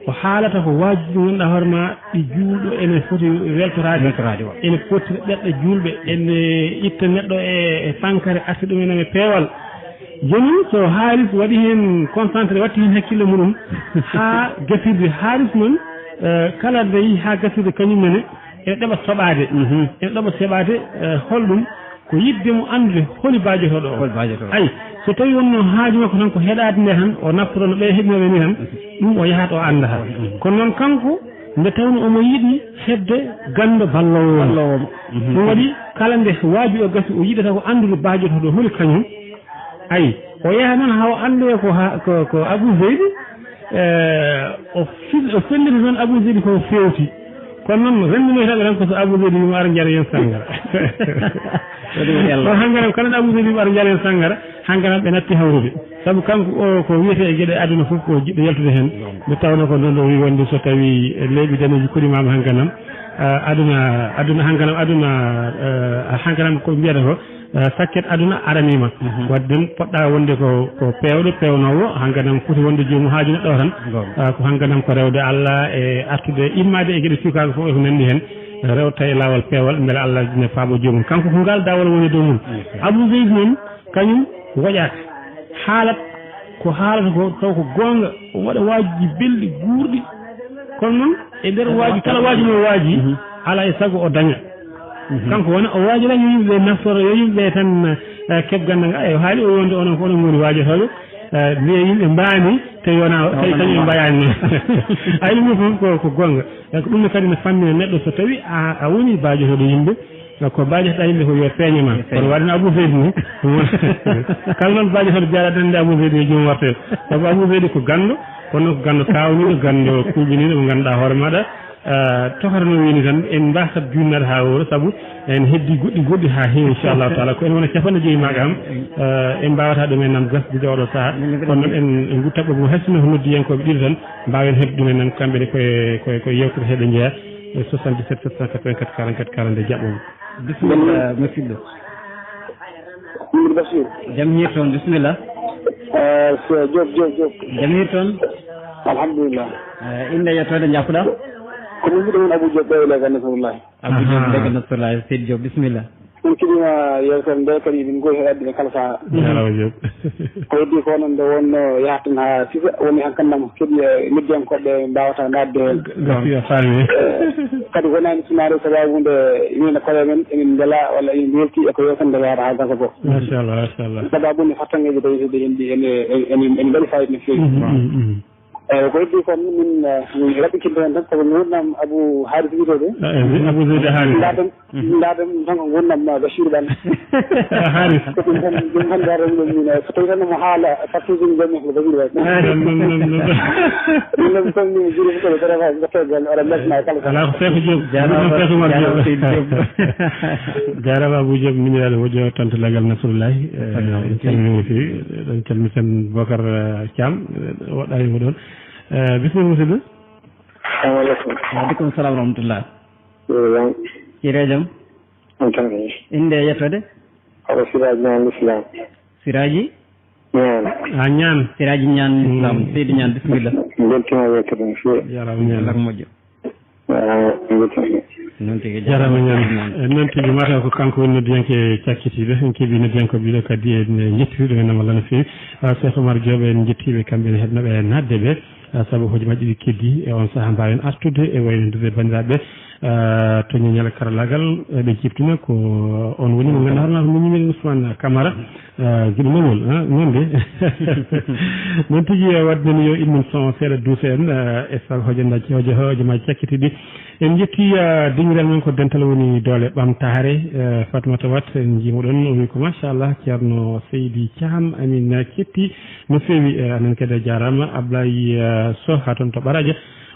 O haalata ko waajuuji ɗi ngannduɗaa hoore ma ɗi juulɗo ene foti weltoraade. Weltoraade, wa. Ene foti ɓerɗe juulɓe, ene itta neɗɗo e, e pankare, arta ɗum ene e peewal. Jooni so Haris waɗi heen concentré, watti heen hakkille muɗum, haa gasirde Haris noon, eh, kala nde yehi haa gasirde kañum nene, ene ɗeɓa soɓaade. Mhm. Ene ɗeɓa soɓaade, eh, holɗum? Ko yiɗde mo anndude holi baajotooɗo o. Holi baajotooɗo. Ay, so tawii wonnoo haaju makko tan ko heɗaade nde tan, o naftoroo no ɓe heɗinooɓe ni tan, mhm, ɗum o yahat o annda tan. Mhm. Kono noon kanko, nde tawnoo omo yiɗi heɓde ganndo balloowo mo. Balloowo mo. Mhm. Ɗum waɗi kala nde waaju o gasi, o yiɗata ko anndude baajotooɗo holi kañum. Ay, o yaha noon haa o anndoya ko ha-, ko, ko Abou Zeydi, eh, o fil-, o felliti noon Abou Zeydi ko feewti. Kono noon, renndinoytaaɓe tan ko so Abou Zeydi wiima, "Ara njara yen sanngara." Waɗi mo yalla. Kono hanngaram, kala nde Abou Zeydi wiima, "Ara njara yen sanngara," hanngaram ɓe natti hawrude. Sabu kanko o ko wiyetee e geɗe aduna fof ko jiɗɗo yaltude heen. Nde tawnoo ko noon o wii wonde so tawii leeɓi daneeji koɗimaama hanngaram, ah, aduna, aduna hanngaram, aduna, eh, hanngaram ko mbiyata ko, eh, sakket aduna araniima. Mhm. Wadde noon poɗɗa wonde ko, ko peewɗo, peewnoowo, hanngaram foti wonde joomum haaju neɗɗo o tan. Goonga. Ah, ko hanngaram ko rewde Allah e artude, immaade e geɗe sukaaɓe fof e ko nanndi heen, rewta e laawol peewal, mbele Allah ne faabo joomum. Kanko ko ngaal daawol woni dow mum. Mhm. Abou Zeydi noon, kañum woƴaaka. Haalat ko haalata ko, taw ko goonga, o waɗa waajuuji belɗi, guurɗi. Kono noon, e nder waaju, kala waaju mo waaji, mhm, alaa e sago o daña. Mhm. Kanko wona o waajira yo yimɓe ɓe naftoro, yo yimɓe ɓe tan, eh, keɓ ganndal ngal. Eyo, haali o wonde onon ko onon ngoni waajotooɓe, eh, mbiya yimɓe mbaani, tawi wona, tawi kañum mbayaani noon. Ay, ɗum fof ko, ko goonga. E ko ɗum ne kadi ne fammina neɗɗo so tawi a, a woni baajotooɗo yimɓe, ko baajata yimɓe ko yo feeñe ma. Yo feeñe. Kono waɗi no Abou Seydi ni. Kala noon baajotooɗo biyaɗa ɗen nde Abou Seydi yo joomum wartoyo. Sabu Abou Seydi ko ganndo, kono noon ko ganndo kaawniiɗo, ganndo kuuɓiniiɗo mo ngannduɗaa hoore maaɗa, ah, tokata no wini tan, en mbaasat juutnaade haa wuro, sabu en heddi goɗɗi goɗɗi haa heewi, inchallahu taala. Ko en wona capanɗe joyi ma kam, ah, en mbaawata ɗum en nam gasdude oɗo sahaa. Kono noon en, en ngutta ɓoggol, hay sinno ko noddiyankooɓe ɗiɗo tan, mbaawen heɓde ɗum en nam kamɓe ne koye, koye, koye yeewtere he ɓe njeyaa. E soixante-dix-sept sept cent quatre-vingt-quatre quarante-quatre quarante-deux, jaɓɓo mo. Bisimilla, musidɗo. Mamadou Bachir. Jam hiiri toon, bisimilla. Eh, so Diop, Diop, Diop. Jam hiiri toon. Alhamdulillah. Eh, innde e yettoode njaɓɓuɗaa? Ko min mbiɗo woni Abou Diop, ɗo e Leegal Nasrullahi. Abou Diop, aha, Leegal Nasrullahi, Seydi Diop, bisimilla. Min keɗiima yeewtere nde, kadi min ngowi heɗaade nde kala sahaa. Jaaraama Diop. Ko heddi ko noon nde wonno yahat tan haa sisa, woni hankadi nam keɗi, eh, noddiyankooɓe mbaawata naatde heen. Gasi a faami. Kadi wonaani sunaare sababu nde minen e koye men emin mbela walla emin mbelti e ko yeewtere nde yahata haa gasa ko. Machallah, machallah. Sababu nde fartanŋeeji tawi so ɗe en ɗi ene, ene, ene mbaɗi fayida no feewi. Mhm, mhm, mhm. Eeyi, ko heddi kon min, eh, min raɓɓitinta heen tan, sabu nguurndam Abou Haris wiyetee de. Ah, eeyi, Abou Seydi Haris. Ndaarɗen, mhm, ndaarɗen ɗum tan ko nguurndam, eh, Bachir Bane. Ah, Haris. Ko ɗum tan, ɗum tan ndaarɗen ɗum min, eh, so tawii tan omo haala, parti ɗum jam ko Bachir Bane. Ah, non, non, non, non. Min noon, mi salminiima, mi juuriima, kono vraiment, mbaɗte golle, oɗon mbeltana kala. Alaa ko Seeko Diop. Jaaraama, ɗum noon Seeko Umar Diop. Jaaraama Seydi Diop. Jaaraama Abou Diop, miñiraaɗo moƴƴo, toon to Leegal Nasrullahi. Eh, en calminiima no feewi. Ɗon calmiten Bocar, eh, Thiam, eh, woɗɗaani ko ɗoon. Eh, bisimilla, musidɗo. Salamu aleykum. Wa aleykum salam wa rahmatullah. Yo jam. Hiire jam. On tan kay. Innde e yettoode? Awa Siraaji Ñaan Lislaam. Siraaji? Ñaan. Ah, Ñaan. Siraaji Ñaan Lislaam. Mm. Seydi Ñaan, bisimilla. Mbeltiima yeewtere nde no feewi. Jaaraama Ñaan. Allah ko moƴƴo. Noon tigi, jarama ñande. Noon tigi, mataw ko kanko woni noddiyanke cakkitiiɗo. En keeɓi noddiyanke ɓiɗo kadi, en njettiri ɗum en namalla no feewi. Ah, Cheikh Omar Diop, en njettiiɓe kamɓe ne heɗnoɓe naatde ɓe. Ah, sabu hojomaaji ɗiɗi keddi e on saha mbawen artude e waynondirde banndiraaɓe. Ah, to ñeñal karallagal, eh, ɓe ciftina ko on woni mo ganduɗa hono miñi men Ousmane Camara. Ah, giɗo lawol, ah, noon de. Noon tigi, eh, wadde no yo immin son seeɗa duusa en, eh, e sago hojo ndaji, hojo, hojo ma cakkitiɗi. En jetti, eh, dingiral men ko dental woni doole ɓamtaare, eh, Fatmata Wat, en njimuɗon, o wi ko machallah, Ceerno Seydi Caham, amin, eh, cetti no feewi, eh, anan kadi a jarama. Ablaye, eh, Sow ha toon to Ɓaraja,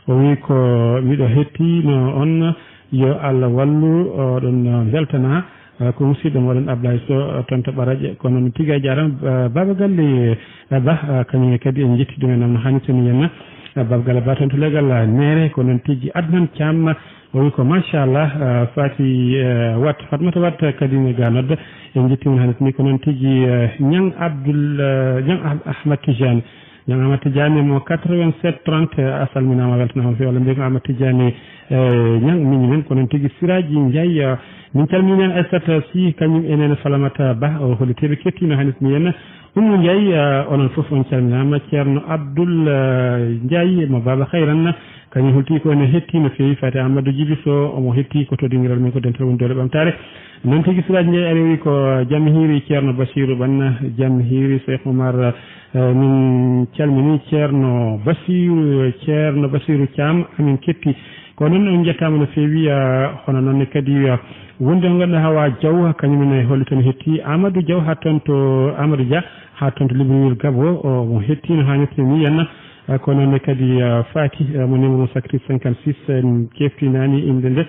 o wi ko miɗo hettino on, yo Allah wallu, oɗon, eh, beltana. Ah, ko musidɗo moɗon Ablaye Sow, ah, toon to Ɓaraje. Kono noon tigi a jarama, ah, Baba Galle, ah, Ba, ah, kañum kadi en jetti ɗum e nam no hannirta ni henna. Ah, Baba Galle Ba toon to legal, ah, Neere, ko noon tigi Adnan Thiam, o wi ko machallah, ah, Fati, ah, Wat, Fatmata Wat kadi ne ga nodda. En jetti mon hannirta ni ko noon tigi, ah, Ñang Abdoul, ah, Ñang Ah-, Ahmad Tijani. Ñang Amadou Tidiane mo quatre-vingt-sept trente, a salminaama, weltanaama feewi. Walla mbiyen ko Amadou Tidiane, eh, Ñang miñi men, ko noon tigi Siraji Ndiaye, eh, min calmini heen Aissata Sy, kañum e Nene Salamata Ba, o holliti ɓe kettiima hannde mi yenna. Ummu Ndiaye, eh, onon fof on calminaama. Ceerno Abdoul, eh, Ndiaye mo Baba Khayran, kañum holti ko ene hetti no feewi. Fati Amadou Djibi Sow, omo hetti ko to dingiral men ko dental woni doole ɓamtaare. Noon tigi Siraji Ndiaye ari wi ko jam hiiri Ceerno Basiru Ɓanna, jam hiiri Cheikh Oumar, Eh, min calmini Ceerno Basiru, Ceerno Basiru Thiam, amin ketti. Ko noon on njettaama no feewi, eh, hono noon ne kadi, eh, wonde ko ganduɗa Hawa Diaw, kañum ne holli toon hetti Amadou Diaw ha toon to Amadou Dia, ha toon to Libreville Gabo, o mo hetti no hannirta ni yenna. Eh, ko noon ne kadi, eh, Fati, eh, mo numéro mo sakti cinquante-six, en keftinaani innde nde.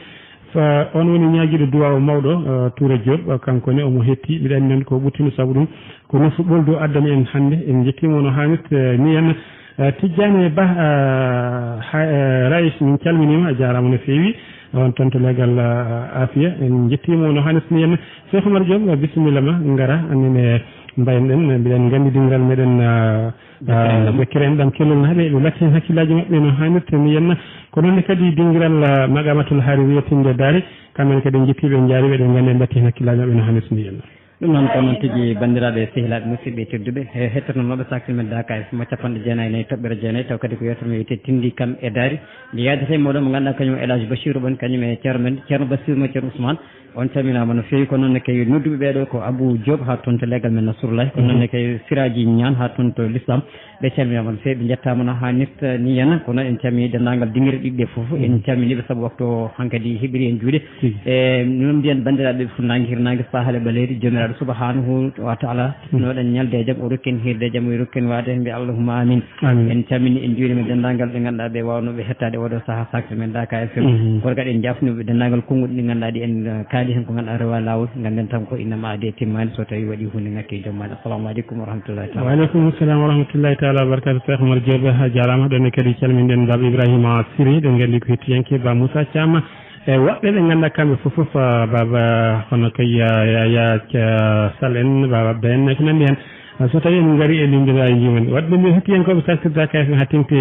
Fa-, on woni ñaagiiɗo duwaaw mawɗo, eh, Touré Diop, eh, kanko ne omo hetti. Mbiɗa anndi noon ko ɓurtino sabu ɗum. Ko Nafru Ɓoldu addani en hannde. En njettiima no haanirta, eh, ni en. Eh, Tijjani Bah, eh, ha-, eh, Rais, min calminiima, a jaaraama no feewi. On toon to legal, eh, Afia, en njettiima no haanirta ni en. Cheikh Oumar Diop, eh, bisimilla ma, ngara, annene mbaynoɗen, mbiɗen nganndi dingiral meɗen, eh, Jokkere enɗam. Ah, jokkere enɗam, kelol naaɓe, ɓe mbatti heen hakkillaaji maɓɓe no haanirta ni yenna. Ko noon ne kadi dingiral, ah, Maqamatul Haririya Tinde Daari, kamɓe ne kadi en njettii ɓe, en njaari ɓe, eɗen nganndi ɓe mbatti heen hakkillaaji maɓɓe no haanirta ni yenna. Ɗum noon ko noon tigi, banndiraaɓe sehilaaɓe, musidɓe tedduɓe, he-, heɗotoo non Mawɓe Saakir men Daaka F M capanɗe jeenayi e nayi toɓɓere jeenayi, taw kadi ko yeewtere men wiyetee Tindi kam e Daari. Nde yaadata e mooɗon mo ngannduɗaa kañum El Hadj Bachirou Ɓan, kañum e ceerno men, ceerno Bachirou mo ceerno Ousmane. On calminaama no feewi, ko noon ne kay nodduɓe ɓeeɗo ko Abou Diop haa toon to legal men Nasrullahi, ko noon ne kay Siraji Niane haa toon to L'Islam. Ɓe calminaama no feewi, ɓe njettaama no haanirta ni yenna, ko noon en calmini denndaangal dinngere ɗiɗi ɗe fof, en calmini ɓe sabu waktu o hankadi heɓiri en juuɗe. Tigi. E noon mbiyen banndiraaɓe fuɗnaange hirnaange sahale ɓaleeri, Joomiraaɗo subhanahu wa taala, no waɗen ñalde e jam, o rokken hirde e jam, o rokken waade heen, mbiya allahumma amin. Amin. En calmini, en njuuriima denndaangal ɓe ngannduɗaa ɓe waawnooɓe hettaade oɗo sahaa Saakir men Daaka F M. Mhm. Kono kadi en njaafniiɓe denndaangal konnguɗi ɗi ngannduɗaa ɗi en, eh, kaali heen ko ngannduɗaa rewa laawol, ngannden tan ko innama aade timmaani so tawii waɗii huunde ŋakki joom maaɗa. Assalamu aleykum wa rahmatullahi taala. Wa aleykum salam wa rahmatullahi taala wa barakatuh. Cheikh Oumar Diop, a jaaraama. Ɗon ne kadi calminɗen Baba Ibrahima Siri, ɗen nganndi ko hettiyanke Ba Moussa Thiam. E woɓɓe ɓe ngannduɗaa kamɓe fof fof, ah, Baba hono kay, ah, Yaya Ca-, Sall en, Baba Abda en, e ko nanndi heen. Ah, so tawii en ngarii e limde no waawi njiimen. Waɗde nde hettiyankooɓe saftirde Daaka F M haa teŋti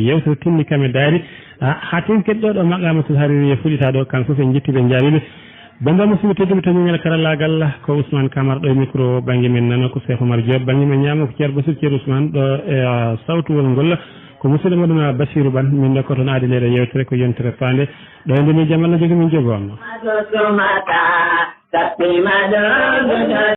yeewtere Tindi kam e Daari. Ah, haa teŋti kadi ɗo, ɗo Maqamatul Haririya fuɗɗitaa ɗo, kamɓe fof en njettii ɓe, en njaariiɓe. Banndiraaɓe musidɓe tedduɓe, to ñeñal karallaagal ko Ousmane Camara, ɗo e micro bannge men nano ko Cheikh Oumar Diop, bannge men ñaamo ko Ceerno Basiru, Ceerno Ousmane, ɗo e, ah, sawtuwol ngol ko musidɗo moɗon Basiru Ɓan. Min nde ko toon aadi nde ɗo yeewtere ko yontere faande. Ɗo e nde min jam Allah jogi min jogo amma.